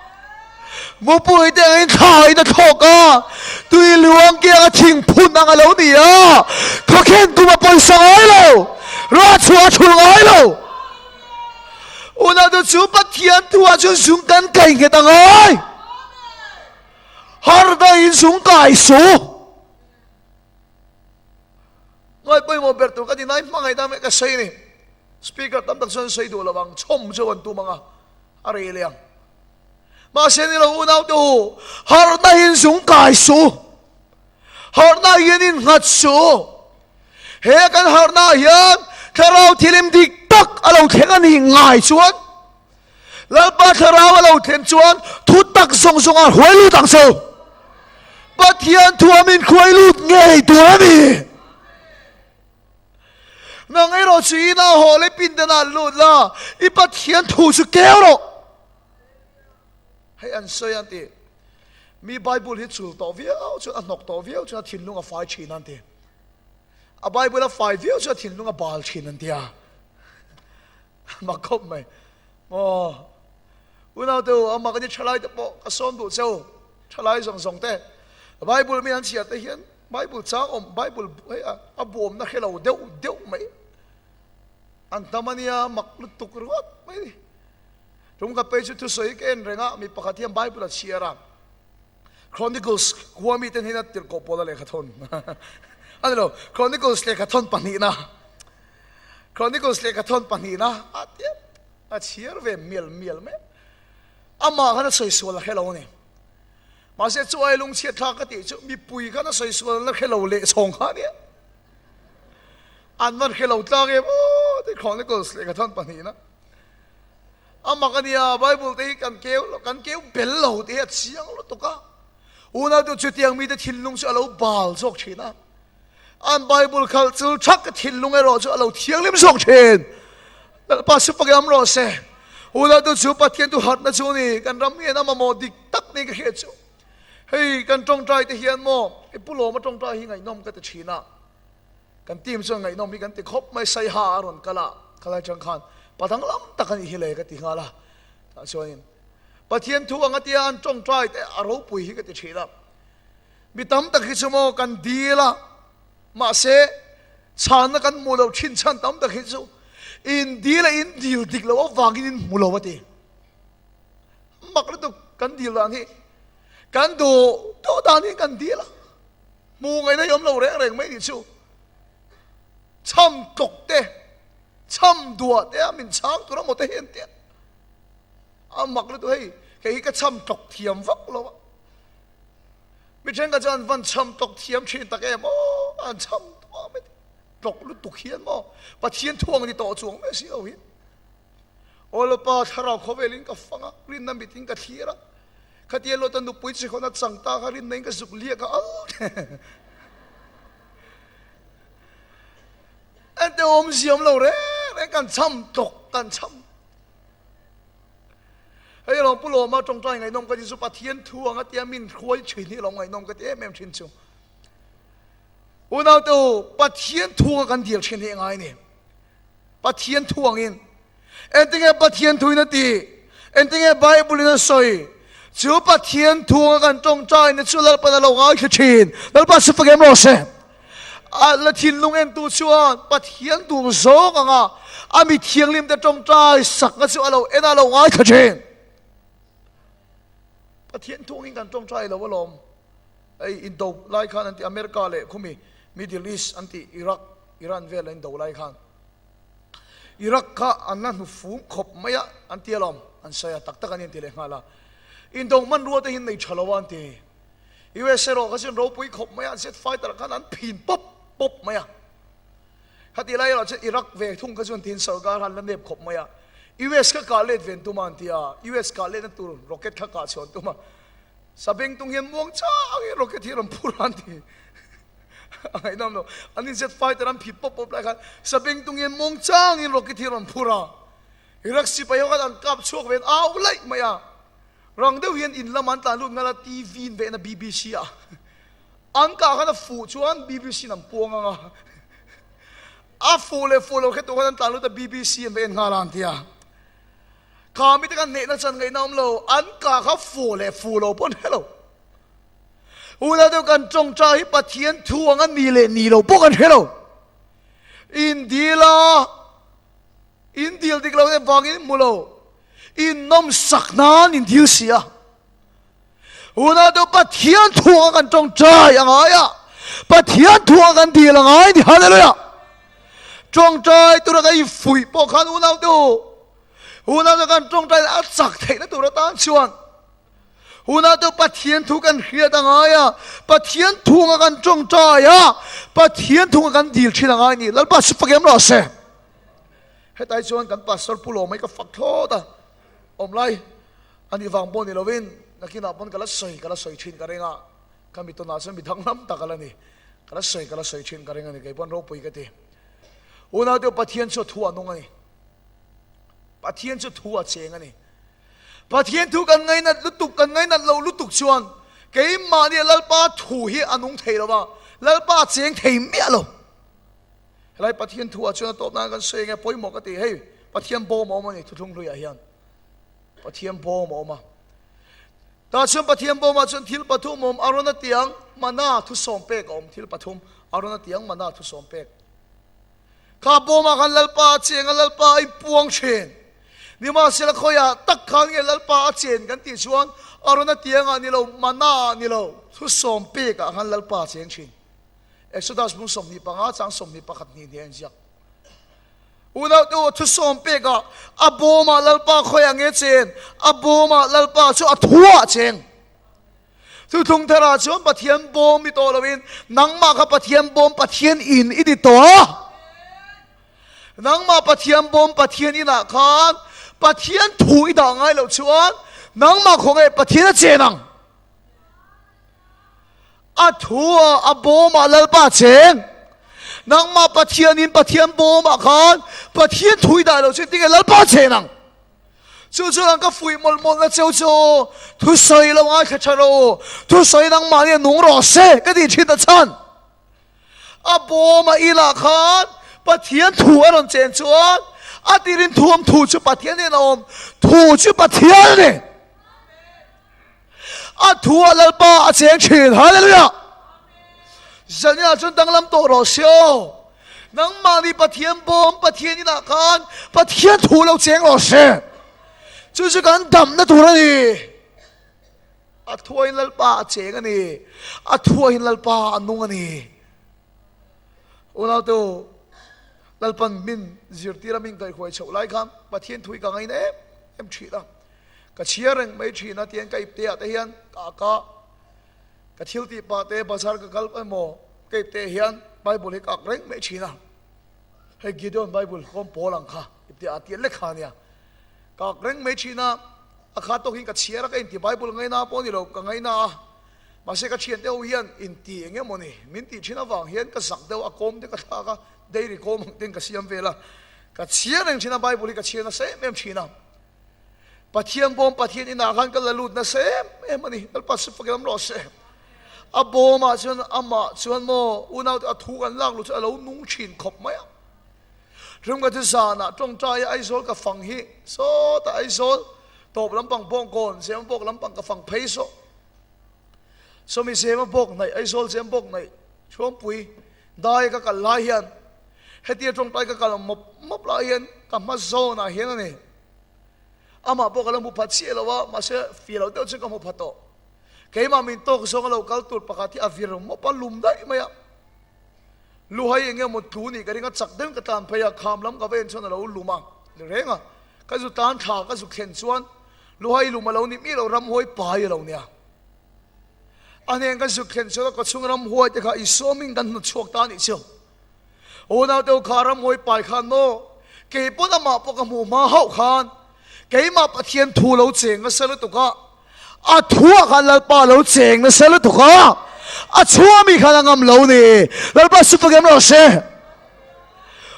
Mupui te angin thla in a thlawk a, tui luang kiang a thing phun ang a lo ni a, khawkhen tum a pawisa ngai lo, rah chhuah a thul ngai lo. Unau te chu Pathian thu ah chuan zung kan kai nghet a ngai. Har daiin zung kai su. Ngai pawimawh ber tur ka ti nai hmangaih ta mai ka sawi ni. Speaker tam tak chuan sawi duh lo ang, chhawm chu an tum ang a, a rei leh ang. Mahse ni lo unau te u, harhna hian zung kai su. Harhna hian in nghat su. He kan harhna hian thlarau thilim dik tak a lo thleng a nih ngai chuan Lalpa thlarau a lo thlen chuan thu tak zawng zawng a hruai lut ang chu. Pathian thu a min hruai lut ngei tur a ni. Nang erawh chu ina haw leh pindanah lut la, i Pathian thu chu keu rawh. Hei an sawi an ti. Mi Bible hi chul tawh viau chuan a hnawk tawh viau chuan a thinlung a fai thin an ti. A Bible a fai viau chuan a thinlung a bal thin an ti a. Mak khawp mai. Maw unau te u, amah ka ni thalai te pawh ka sawm duh che u, thalai zawng zawng te. Bible mi an chhiar te hian Bible chang awm, Bible hei a a buamna hre lo deuh deuh mai. An tam ania mak lutuk ringawt mai ni. Tum ka pei chu thusawi ka en reng a, mi pakhat hian Bible a chhiar a. Chronicles khua mite hnena tirhkoh pawl a lehkha thawn a ni lo. Chronicles lehkha thawn pahnihna. Chronicles lehkha thawn pahnihna a tia a chhiar ve mial mial mai. Amah khan a sawi sual a hre lo a ni. Mahse chu ai lungchhiat thlak ka tih chu mipui khan a sawi sual an la hre lo leh chhawng kha a nia. An van hre lo tlang em aw tih Chronicles lehkha thawn pahnihna. A mak a nia, Bible te hi kan keu lo, kan keu bel lo tih hi a chiang lutuk a. Unau chutiang mite thinlung chu a lo bal zawk thin a. An Bible khalh chul thak thinlung erawh chu a lo thianghlim zawk thin. Lalpa chu fak am rawh se. Unau chu Pathian tu harhna chu ni, kan ram hian a mamawh dik tak ni ka hriat chu. Hei kan tawngtai te hian maw, hei Pu Lawma tawngtai hi ngaihnawm ka ti thin a. Kan team chuan ngaihnawm hi kan ti khawp mai, Saiha a rawn kal a, khalai chang khan pa danglam tak a nih hi le ka ti nghal a. Tah chuanin Pathian thu anga tia an tawngtai te a ropui hi ka ti thin a. Mi tam tak hi chu maw kan dil a, mahse chhanna kan hmuh loh thin chhan tam tak hi chu in dil a in dil dik loh avangin in hmu lo a ti. Mak lutuk kan dil dan hi kan duh duh dan hi kan dil a, hmuh ngaihna hi awm lo reng reng mai nih chu. Chham tlawk te, chham duah te a min chhang tur a maw te hi an ti a. A mak lutuk hei, kei hi ka chham tlawk thiam vak lo a. Mi thenkhat chuan an van chham tlawk thiam thin tak em aw, an chham duah mai te, tlawk lutuk hian maw Pathian thu ang ni tawh chuang mai si lo hi. Aw Lapa, thlarau khawvelin ka fang a, rinna mitin ka thlir a, khatia Lota nupui chhikhawna chang ta kha rinna in ka zuk liak a, al Ente awmziam lo reng reng kan chham tlawk kan chham. Hei lawm Pu Lawma tawngtai ngaihnawm ka ti chu Pathian thu anga tia min hruai thin hi lawm ngaihnawm ka ti em em thin chu. Unau te u, Pathian thu anga kan dil thin hi ngai ni. Pathian thu angin. Entinge Pathian thu in a ti? Entinge Bible in a sawi? Chu Pathian thu anga kan tawngtai na chu Lalpan a lo ngaithla thin. Lalpa chu fak em rawh se. A la thinlung entu chuan Pathian tur zawng anga a mi thianghlim te tawngtai sakna chu a lo en a, a lo ngaithla thin. Pathian thungin kan tawngtai lo alawm. Hei indo lai khan an ti America leh khumi Middle East an ti Iraq, Iran vel an indo lai khan Iraq kha an la hnufum khawp mai a an ti alawm. An sawi a, tak tak an inti leh nghal a. Indo hmanrua te hi an nei tha lo a an ti. US erawh kha chuan ropui khawp mai a, an jet fighter khan an phin pawp pawp mai a. Khatih lai erawh chuan Iraq ve thung kha chuan tin sorkar khan la nep khawp mai a. US kha kah let ve an tum a an ti a, US kah letna tur rocket kha kah chhuah an tum a. Sabeng tung hian muang chang in rocket hi a rawn phur a an ti. A ngaihnawm lo. An in jet fighter an phit pawp pawp lai khan sabeng tung hian muang chang in rocket hi a rawn phur a. Iraq sipai ho khan an kap chhuak ve an au laih mai a. Rang deuh hian in lamah an tlan lut nghal a, TV in vehna BBC ah an kah khan a fuh chuan BBC in an puang ang a, a fuh leh fuh lo hre tur khan an tlan lut a, BBC an va en nghal a an ti a. Kha mite khan hnehna chan ngaihna awm lo, an kah kha fuh leh fuh lo pawh an hre lo. Unau deuh kan tawngtai hi Pathian thu ang a ni leh ni lo pawh kan hre lo. In dil a. In dil dik lo te vangin hmu lo. In nawm sak nan in dil si a. Unau te Pathian thuang a kan tawngtai a ngai a. Pathian thuang a kan dil a ngai ni. Hallelujah. Tawngtai tura kan infuih pawh khan unau te u, unau te kan tawngtai a chak theihna tur atan chuan Unau te Pathian thu kan hriat a ngai a, Pathian thunga kan tawngtai a, Pathian thunga kan dil thin a ngai ni. Lalpa chu fak em rawh se. Hetai chuan kan pastor Pu Lawmai ka fak thlawt a, awm lai a nih vang pawh ni lovin nakinah pawn ka la sawi ka la sawi thin ka ring a, ka mi tawnah chuan mi danglam tak a la ni, ka la sawi ka la sawi thin ka ring a ni, kei pawn ropui ka ti. Unau te Pathian chu a thu a nung a ni, Pathian chu thu a cheng a ni. Pathian thu kan ngainat lutuk kan ngainat lo lutuk chuan keimahni Lalpa thu hi a nung thei lo va, Lalpa a cheng thei miah lo. Helai Pathian thu ah chuan a tawp nan kan sawi enge pawimawh ka ti hei Pathian bawm a awm a ni thuthlung hluiah hian Pathian bawm a awm a tah chuan Pathian bawm ah chuan thil pathum a awm Arona tiang mana thusawm pek a awm thil pathum Arona tiang mana thusawm pek kha bawm ah khan Lalpa a cheng a Lalpa a inpuang thin nimahsela khawiah tak khan nge Lalpa a chen kan tih chuan Arona tiang ah ni lo mana ah ni lo thusawm pek ah khan Lalpa a cheng thin Exodus bung 25 chang 21 hnih hnih a inziak. Unau te u, thusawm pek ah a bawm ah Lalpa khawi ah nge chen? A bawm ah Lalpa chu a thu ah cheng. Thuthlung thar ah chuan Pathian bawm i tawh lo in nangmah kha Pathian bawm Pathian in i ti tawh a. Nangmah Pathian bawm Pathian in ah khan Pathian thu i dah ngai loh chuan nangmah khawngaih Pathian a chen ang. A thu a, a bawmah Lalpa cheng. Nangmah Pathianin Pathian bawmah khan Pathian thu i dah lo chu tinge Lalpa chen ang. Chu chu ang ka fuih mawlh mawlh na cheu chu thusawi lo ngaithla tha rawh u. Thusawi nangmah nia nung rawh se ka tih thin ta chhan. A bawma ilah khan Pathian thu a rawn chen chuan A tirin thu awm thu chu Pathian in a awm thu chu Pathian a ni. A thu ah Lalpa a cheng thin. Hallelujah! Zania chuan danglam tawh rawh se aw. Nangmahni Pathian bawm Pathian inah khan Pathian thu lo cheng rawh se. Chu chu kan damna tur a ni. A thuahin Lalpa a cheng a ni. A thuahin Lalpa a nung a ni. Unaute Lalpan min zirtir a min kaihhuai chhoh lai khan Pathian thu hi ka ngaina em em thin a. Ka chhiar reng mai thin a tiang ka ipte ah te hian ka ka ka thil tih pah te bazar ka kal emaw ka ipte hian Bible hi ka ak reng mai thin a. Hei Gideon Bible kawm pawl ang kha ipte ah tiat lek kha ania. Ka ak reng mai thin a, a kha tawk hin ka chhiar a ka inti Bible ngaina pawh ni lo ka ngaina a. Mahse ka thiante ho hian inti eng emaw ni min tih thin avang hian ka zak deuh a kawm te ka thlak a, dairy kawm ang ten ka siam vel a. Ka chhiar reng thin a Bible hi ka chhiar nasa em em thin a. Pathian bawm Pathian inah khan ka la lut nasa em em a ni. Lalpa chu fak lam rawh se. A bawmah chuan amah chuan maw unau te a thu kan lak luh chu a lo nung thin khawp mai a. Rum ka chu zanah tawngtai a Aizawl ka fang hi sawtah Aizawl tawp lampang bawngkawn Zemabawk lampang ka fang phei saw. Sawmi Zemabawk hnaih Aizawl Zemabawk hnaih Thuampui dai ka kal lai hian hetia tawngtai ka kal mawp mawp lai hian ka hma zawnah hian a ni. Amah pawh ka lo hmu phat chiah lo a, mahse fih loh deuh chu ka hmu phat tawh. Keimah min tawk zawng a lo kal tur pakhat hi a vir mawp a, lum daih mai a. Luhai eng emaw tlu nih ka ring a, chak deuhin ka tlan phei a, kham lam ka va en chuan a lo lum a, ni reng a. Ka zu tan thla ka zu thlen chuan luhai lum a lo ni miah lo, ramhuai pai a lo nia. A hnen ka zu thlen chuan a kawchhung ramhuai te kha Isua min kan hnawtchhuak ta a nih chu. Unaute u kha ramhuai pai khan maw kei pawn amah pawh ka hmuh hma hauh khan keimah Pathian thu lo cheng nasa lutuk a, a thuah khan Lalpa lo cheng nasa lutuk a, a chhuah mi khan a ngam lo ni. Lalpa su fak em rawh se.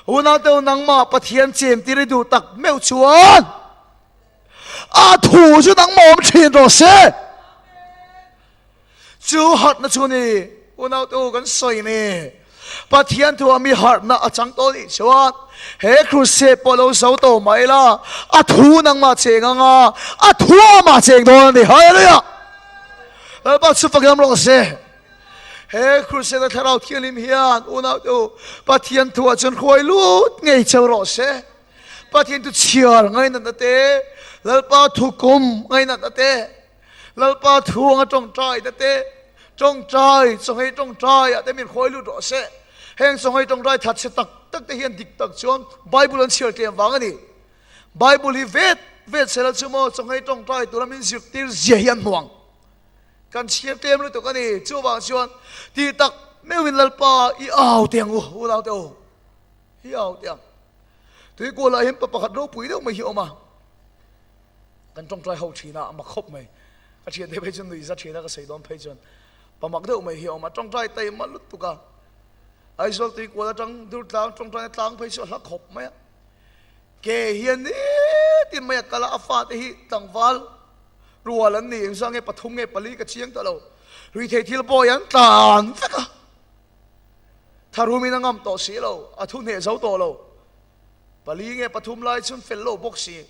Unaute u nangmah Pathian chen tir i duh tak meuh chuan a thu chu nangmah awm thin rawh se. Chu harhna chu ni, unaute u kan sawi ni. Pathian thu mi harhna a chang tawh nih chuan he crusade pawh lo zo tawh mai la, a thu nangmah cheng anga, a thu amah cheng dawn a ni. Hallelujah! Lalpa chu fak lam rawh se. He crusade a thlarau thianghlim hian unaute u Pathian thu ah chuan hruai lut ngei cheu rawh se. Pathian thu chhiar ngainatna te, Lalpa thu kum ngainatna te, Lalpa thuanga tawngtai te te, tawngtai, chawnghei tawngtai ah te min khawi lut rawh se. Heng chawnghei tawngtai that chhe tak tak te hian dik tak chuan Bible an chhiar tlem vang a ni. Bible hi vet vet sela chu maw chawnghei tawngtai tura min zirtir zia hi an hmu ang. Kan chhiar tlem lutuk a ni. Chuvang chuan ti tak meuhin Lalpa i au teh ang u, unau te u. I au teh ang. Tuikualah hian pa pakhat ropui deuh mai hi a awm a. Kan tawngtai ho thin a, a mak khawp mai. Ka thian te phei chuan nuih za thin a, ka sawi dawn phei chuan pa mak deuh mai hi a awm a, tawngtai taima lutuk a. Aizawl tui kual atang dur tlang tawngtaina tlang phei chu a hla khawp mai a. Ke hian nitin mai a kal a, a fate hi tlangval rual an ni, engzah nge pathum nge pali ka chiang ta lo. Ruithei thil pawh hi an tlan vek a, tharumin a ngam tawh si lo, a thu hneh zo tawh lo. Pali nge pathum lai chhun fel lo bawk si.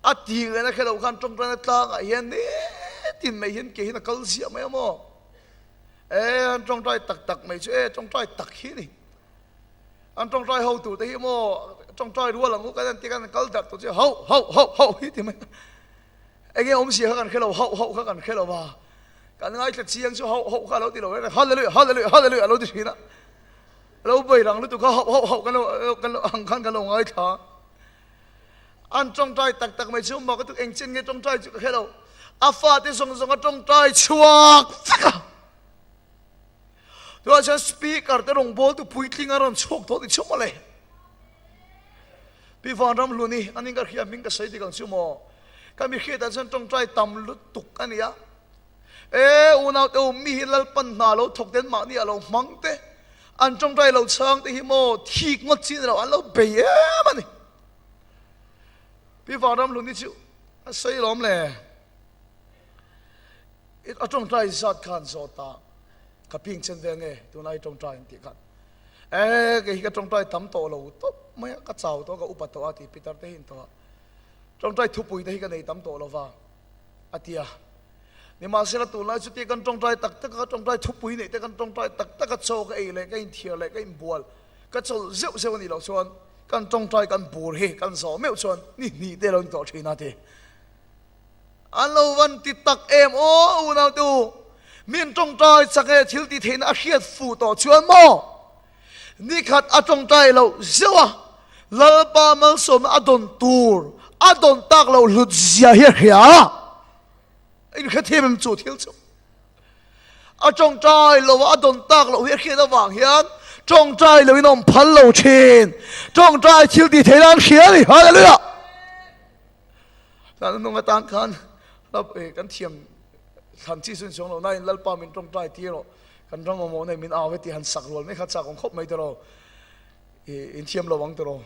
A ti leh na khelo khan tawngtaina tlangah hian nitin mai hian ke hian a kal ziah mai a maw? E an tawngtai tak tak mai chu e tawngtai tak hi ni. An tawngtai ho tur te hi maw tawngtai rual ang u kan an ti khan an kal darh tur chu hauh hauh hauh hauh hi ti mai. Enge awmzia kha kan hrelo hauh hauh kha kan hrelo va. Kan ngaithla chiang chu hauh hauh kha a lo ti lo reng hallelujah hallelujah hallelujah a lo ti thin a. Lo bei rang lutuk kha hauh hauh hauh kan lo kan lo ang khan kan lo ngaithla. An tawngtai tak tak mai chu mak lutuk eng chen nge tawngtai chu ka hre lo. A fate zawng zawng a tawngtai chhuak vek a. Tunah chuan speaker te rawngbawltu puitling a rawn chhuak tawh ti chu mawle. Pi Vanram Hluni anin ka hria hming ka sawi dik ang chu maw. Ka mi hriatah chuan tawngtai tam lutuk a nia. E unau te u mi hi Lalpan hna lo thawk ten mahni a lo hmang te an tawngtai lo chhang te hi maw thik ngawt chi ni lo an lo bei em a ni. Pi Vanram Hluni chu a sawi lawm le. A tawngtai zat khan zawt ta ka ping chen ve nge tunlai tawngtai an tih khan. E kei hi ka tawngtai tam tawh lo tawp mai a, ka chau tawh a, ka upa tawh a ti Peter te hi in tawh a. Tawngtai thupui te hi ka nei tam tawh lo va a ti a. Nimahsela tunlai chutia kan tawngtai tak tak a, tawngtai thupui neih te kan tawngtai tak tak a, chaw ka ei leh ka inthiar leh ka inbual ka chawlh zeuh zeuh a nih loh chuan kan tawngtai kan bur hi kan zawh meuh chuan ni hnih te lo ni tawh thin a ti. An lo van ti tak em aw unau te u, min tawngtai chak e thil ti theihna a hriat fuh tawh chuan maw nikhat a tawngtai loh zeuh a, Lalpa malsawmna a dawn tur a dawn tak loh hlut zia hi a hria a, in hrethiam em chu thil chu a tawngtai lo a dawn tak loh hi a hriat avang hian tawngtai loin a awm phal lo thin, tawngtai thil ti theihna an hria a ni, Hallelujah! Tlan hnung atan khan kan thiam thlan chi sun chuang lo nain Lalpa min tawngtai tir rawh kan ram mamawh nei min au e tih han sak rual mai kha chak awm khawp mai tiraw i in thiam lo ang tiraw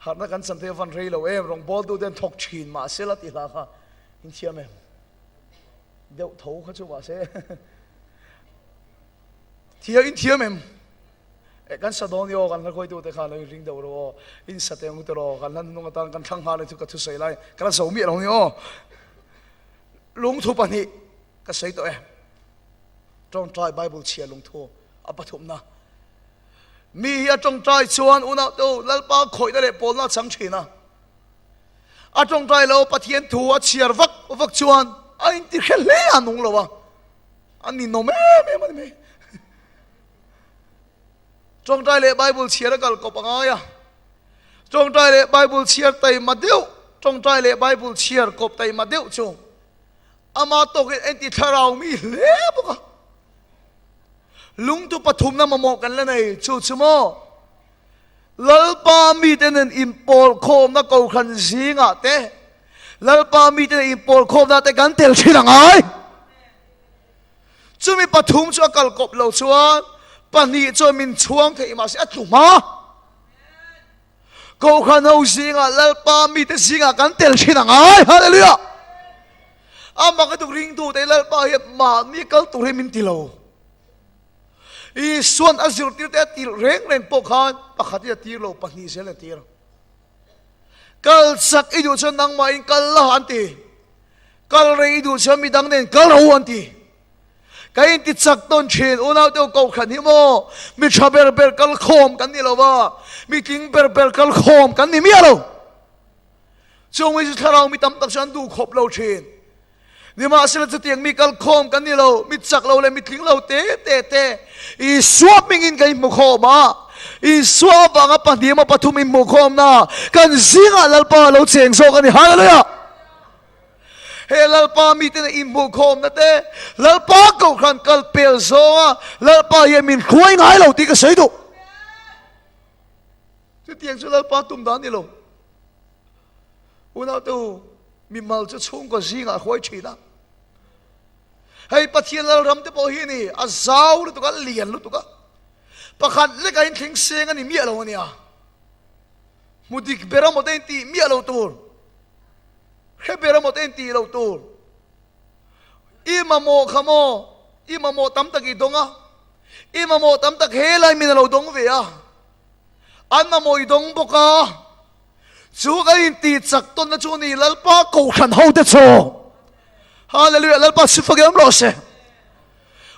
harhna kan chan te van rei lo em rawngbawl tu ten thawk thin mahse la ti hla kha in thiam em deuh tho kha chu mahse Thia in thiam em? Eh, kan sa dawn i aw, kan hla khawitute khan lo in ring deuh rawh aw, in sa teng ute rawh, kan hla hnung atan kan thlang nghal chu ka thusawi lai ka la zo miah lo ni aw. Lungthu pahnih ka sawi tawh e. Tawngtai Bible chhia lungthu a pathumna. Mi hi a tawngtai chuan unau te u Lalpa khawihna leh pawlna a chang thin a. A tawngtai lo Pathian thu a chhiar vak vak chuan a inti hre hle a nung lo a. A ninawm em em a ni mai. Tawngtai leh Bible chhiar a kal kawp a ngai a. Tawngtai leh Bible chhiar taima deuh, tawngtai leh Bible chhiar kawp taima deuh chu ama tawkin a inti thlarau mi hle bawk a. Lungtu pathumna mamawh kan la nei chu chu maw? Lalpa mite nen inpawl khawmna kohhran zingah te, Lalpa mite nen inpawl khawmna te kan tel thin a ngai. Chumi pathum chu a kal kawp lo chuan pahnih chuan min chhuang thei mahse a tlu hma. Kohhran ho zingah Lalpa mite zingah kan tel thin a ngai. Hallelujah! Amah ka tuk ringtute Lalpa hian mahni kal tur hi min ti lo. Isuan a zirtirte a tirh reng reng pawh khan pakhat hi a tir lo, pahnih zel a tir. Kal chak i duh chuan nangmahin kal la an ti. Kal rei i duh chuan midang nen kal ro an ti. Ka inti chak tawn thin, unau deuh kohhran hi maw mi tha ber ber kal khawm kan ni lo va, mi tling ber ber kal khawm kan ni miah lo. Chung hi chu thlarau mi tam tak chu an duh khawp lo thin. Nimahsela chutiang mi kalkhawm kan ni lo, mi chak lo leh mi tling lo te te te Isua hmingin kan inhmu khawm a, Isua avanga pahnih emaw pathum inhmuh khawmna kan zingah Lalpa a lo cheng zawk a ni. Hallelujah! He Lalpa mite nen inhmuh khawmna te, Lalpa kohhran kal pel zawnga Lalpa hian min hruai ngai lo tih ka sawi duh. Chutiang chu Lalpa tum dan ni lo. Unaute u, mimal chu chhungkaw zingah a huai thin a. Hei Pathian Lalram te pawh hi ni, a zau lutuk a, lian lutuk a. Pakhat lekah in thleng seng a ni miah lo a nia. Hmu dik ber amaw te in tih miah lo tur. Hre ber amaw te in tih lo tur. I mamawh kha maw, i mamawh tam tak i dawng a. I mamawh tam tak helai min a lo dawng ve a. An mamawh i dawng bawk a. Chu kan intih chak tawnna chu ni Lalpa kohhran hote chu. Hallelujah Lalpa sifak em rawh se.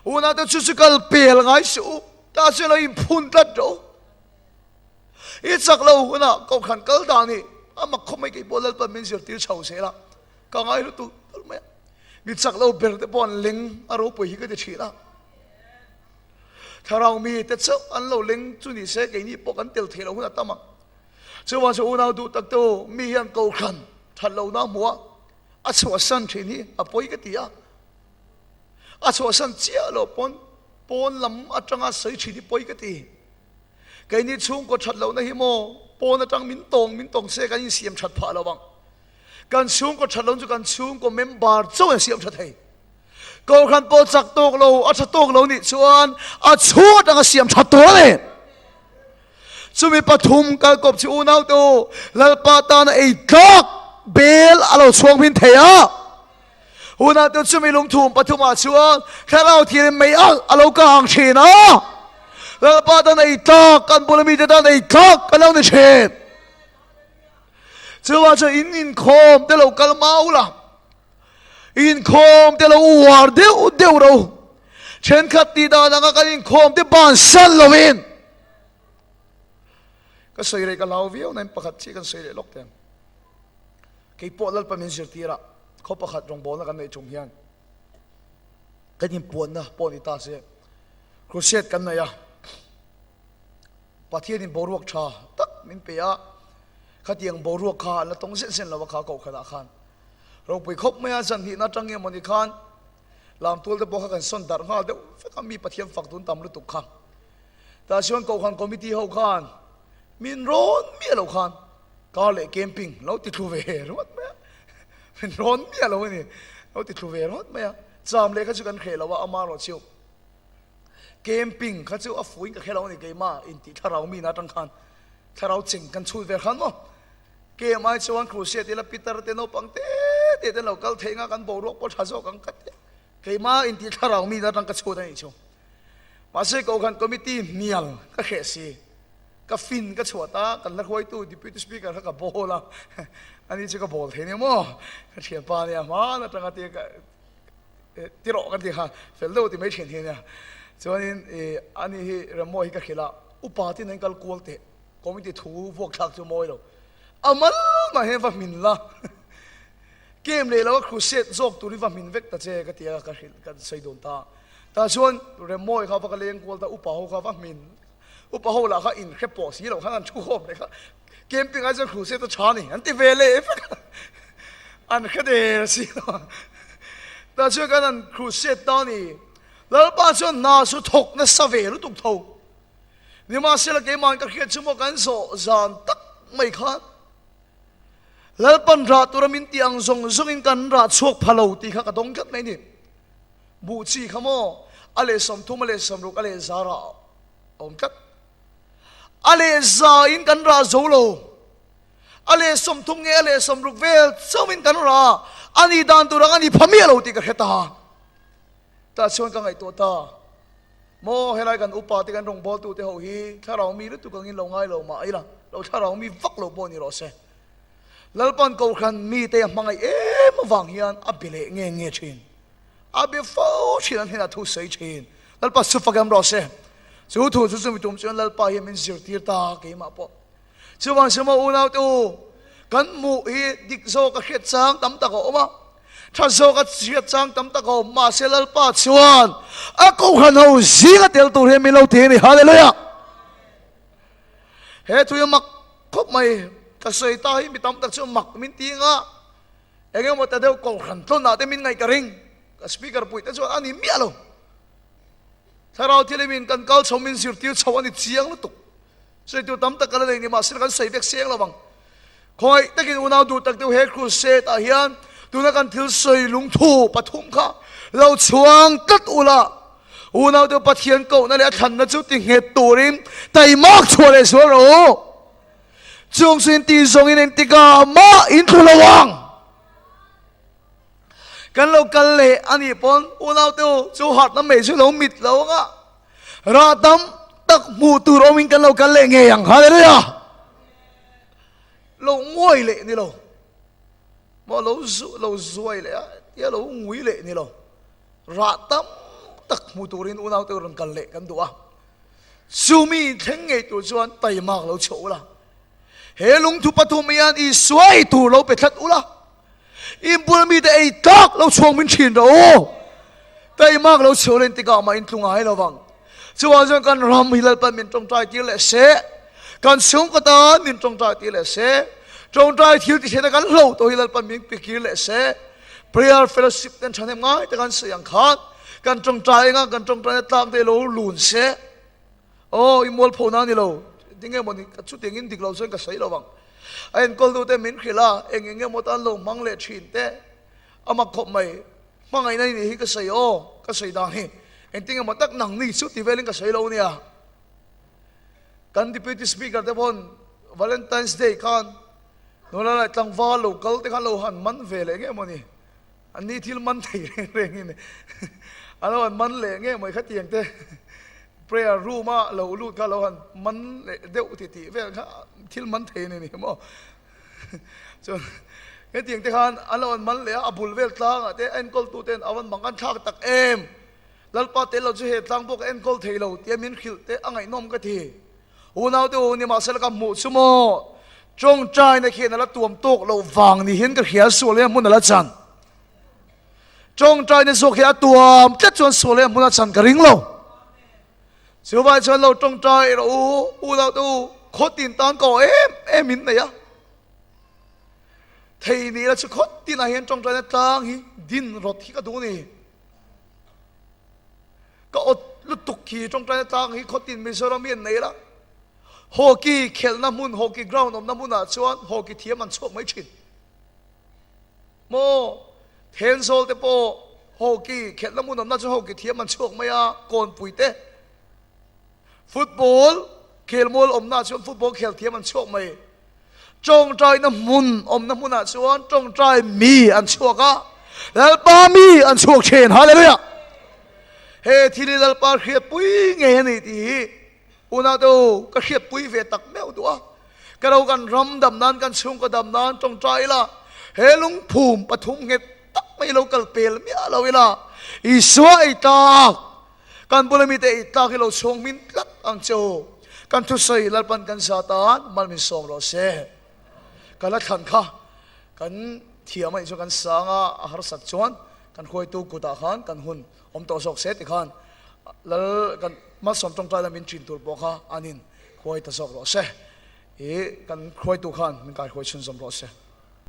Unau te chu chu kal pel ngai suh u. Ta chu lo inphun tlat rawh u. I chak lo hunah kohhran kal dan hi a mak khawp mai kei pawh Lalpa min zirtir chho zel a. Ka ngai lutuk tal mai a. Mi chak lo ber te pawh an leng a ropui hi ka ti thin a. Thlarau mi te chauh an lo leng chu ni se keini pawh kan tel thei lo hun a tam ang. Chuvang chu unau duh tak te u, mi hian kohhran that lohna a hmu a, a chhuahsan thin hi a pawi ka ti a. A chhuahsan chiah loh pawn pawn lam atanga sawi thin hi pawi ka ti. Keini chhungkaw that lohna hi maw pawn atang min tawng min tawng se kan insiam that phah lo ang. Kan chhungkaw that lohna chu kan chhungkaw member chauh in siam tha thei. Kohhran pawh chak tawk lo, a tha tawk lo nih chuan a chhung atanga siam that tur a ni. Chumi pathum kalkawp chi unau te u, Lalpa tana ei tlak bel a lo chhuak hmin thei a. Unau te chumi lungthum pathumah chuan Thlarau Thianghlim mei alh a lo kang thin a. Lalpa tan ei tlak, kan bula mite tan ei tlak kan lo ni thin. Chuvang chuan in inkhawm te lo kal mau la, inkhawm te lo uar deuh deuh ro. Thenkhat tih dan anga kan inkhawm te bansan lovin. Ka sawi rei ka hlau viau nain pakhat chiah kan sawi leh lawk teh ang. Kei pawh Lalpa min zirtir a, khaw pakhat rawngbawlna kan neih chung hian kan inpuanna pawh ni ta se, crusade kan nei a, Pathianin boruak tha tak min pe a, khatiang boruak kha an la tawng zen zen lo a kha kohhranah khan ropui khawp mai a, zan hnihna atang nge mawni khan lamtual te pawh kha kan sawn darh nghal deuh vek a, mi Pathian fak dun tam lutuk kha. Tah chuan Kohhran Committee ho khan min rawn miah lo khan car leh camping lo ti thlu ve ringawt mai a, min rawn miah lo a ni, lo ti thlu ve ringawt mai a, cham leh kha chu kan hreh lo a, ama erawh chu camping kha chu a fuin ka hre lo a ni keimah intih thlarau mi na atang khan thlarau cheng kan chhut ve khan maw KMI chuan crusade ila Peter te naupang te te ten lo kal theih nga kan boruak pawh tha zawk ang ka ti a, keimah intih thlarau mi na atang ka chhut a nih chu. Mahse Kohhran Committee hnial ka hreh si, ka fin ka chhuah ta, kan la hruaitu Deputy Speaker kha ka bawl a, ani chu ka bawl thei nia maw, ka thianpa nia hmaan atanga ti ka ti rawh kan ti kha fel deuh ti mai thin hi nia. Chuanin ih ani hi Remmawi hi ka hrilh a, upa tin an kal kual teh, Committee thu vuak thlak chu mawi lo, a mal mah hian va hmin la, Kem leh lo a crusade zawk tur hi va hmin vek ta che ka ti a, ka hrilh ka sawi dawn ta. Tah chuan Remmawi kha va ka leng kual ta, upa ho kha va hmin, upa ho lah kha in hre pawh si lo khan an thu khawm leh kha camping ai chuan crusade a tha ni an ti ve leh vek a, an hre der si lo. Tah chuan kan han crusade ta ni, Lalpa chuan hna chu thawk nasa ve lutuk tho. Nimahsela keimah ka hriat chu maw kan zawh zan tak mai khan Lalpan rah tura min tih ang zawng zawngin kan rah chhuak pha lo tih kha ka dawng tlat mai a ni. Buh chi kha maw a leh 30 a leh 60 a leh za rah a awm tlat. A leh za in kan rah zo lo. A leh 30 nge a leh 60 vel chauhin kan rah a nih dan tur ang a ni pha miah lo tih ka hre ta. Tah chuan ka ngaihtuah ta. Maw helai kan upa te kan rawngbawltu te ho hi thlarau mi lutuk angin lo ngai lo mah ila, lo thlarau mi vak lo pawh ni rawh se. Lalpan Kohhran mite a hmangaih em avang hian a be leh nge nge thin. A be fo thin an hnenah thu sawi thin. Lalpa chu fak em rawh se. Chu thu chu chumi tum chuan Lalpa hian min zirtir ta keimah pawh. Chuvang chu maw unau te u, kan hmuh hi dik zawk a hriat chang tam tak a awm a, tha zawk a hriat chang tam tak a awm, mahse Lalpa chuan a Kohhran ho zinga tel tur hian min lo ti a ni. Hallelujah! He thu hi mak khawp mai, ka sawi ta hi mi tam tak chu mak min ti anga, eng emaw ta deuh Kohhran tlawnah te min ngaih ka ring, ka speaker puih te chuan a ni miah lo. Thlarau thilimin kan kal chho min zirtir chho a ni chiang lutuk. Sawi tur tam tak ka la nei ni mahse kan sawi vek seng lo ang. Khawngaih takin unau duh tak deuh he crusade ah hian tuna kan thil sawi lungthu pathum kha lo chhuang tlat ula, unau deuh Pathian kohna leh a thlanna chu ti nghet turin taimak chhuah leh sual rawh u. Chung chu in tih zawngin engtikah mah in thlu lo ang. Kan lo kal leh a nih pawn unau te chu harhna mai chu lo mit lo ang a. Rah tam tak hmuh tur awmin kan lo kal leh ngei ang. Hallelujah! Lo nguai leh ni lo. Maw lo zu lo zuai leh a, tia lo ngui leh ni lo. Rah tam tak hmu turin unau te rawn kal leh kan duh a. Chumi thleng ngei tur chuan taimak lo chhuah ula. He lungthu pathum hian Isua ei tur lo pe thlat ula. Inbul mite ei tlak lo chhuang min thin rawh u. Taimak lo chhuah len tikah mah in tlu ngai lo vang. Chuvang chuan kan ram hi Lalpan min tawngtai tir leh se, kan chhungkaw tan min tawngtai tir leh se, tawngtai thil ti theihna kan hlo tawh hi Lalpan min pe kir leh se, prayer fellowship ten thahnem ngai tak an sawi ang khan kan tawngtai anga kan tawngtaina tlak te lo lun se. Aw, i mualpho na ni lo. Tinge maw ni, ka chutiangin dik lo chuan ka sawi lo vang. A enkawltu te min hrilh a, eng eng emaw tan lo hmang leh thin te a mak khawp mai. Hmangaihna i nih hi ka sawi aw, ka sawi dan hi. Engtinge maw tak nang ni chu ti velin ka sawi lo nia. Kan Deputy Speaker te pawn Valentine's Day khan nula leh tlangval lo kal te khan lo han man ve leh nge maw ni. An ni thil man thei reng rengin an lo han man leh nge maw khatiang te. Prayer room a lo lut kha lo han man leh deuh ti tih vel kha thil man thei a ni ni maw? Chuan hetiang te khan an lo han man leh a, a bul vel tlangah te enkawl tu ten a van mang an thlak tak em? Lalpa tel lo chu he tlang pawh ka enkawl thei lo tia min hrilh te a ngaihnawm ka ti. Unaute u nimahsela ka hmuh chu maw? Tawngtaina khian a la tuam tawk loh vang ni hian ka hria sual hi a hmun a la chan. Tawngtaina zawk hi a tuam tlat chuan sual hi a hmun a chan ka ring lo. Chuvai chuan lo tawngtai rawh u, unaute u, khaw tin tan ka aw em em in nei a. Thei ni la chu khaw tinah hian tawngtaina tlang hi din rawt hi ka duh ni. Ka awt lutuk hi tawngtaina tlang hi khaw tin Mizoram hi an nei la. Hockey khelhna hmun, hockey ground awmna hmunah chuan hockey thiam an chhuak mai thin. Maw? Thenzawl te pawh hockey khelhna hmun awmna chu hockey thiam an chhuak mai a, kawnpui te. Football khelmual awmna chuan football khel thiam an chhuak mai. Tawngtaina hmun awmna hmunah chuan tawngtai mi an chhuak a, Lalpa mi an chhuak thin. Hallelujah! He thil hi Lalpa hriatpui ngei a ni tih hi Unau te u, ka hriatpui ve tak meuh duh a. Ka ro kan ram dam nan, kan chhungkaw dam nan tawngtai ila, he lungphum pathum nghet tak mai lo kal pel miah lo ila, Isua ei tlak, kan bula mite ei tlak hi lo chhung hmin tlat ang che u. Kan thusawi Lalpan kan za tan mal min sawm rawh se. Ka la thlan kha kan thiam anih chuan kan sang a, a harsat chuan kan hruaitu kutah khan kan hun awm tawh zawk se tikhan Lal kan malsawm tawngtai la min chin tur pawh kha an in khuai ta zawk rawh se. I kan khuaitu khan min kai khuai chhunzawm rawh se.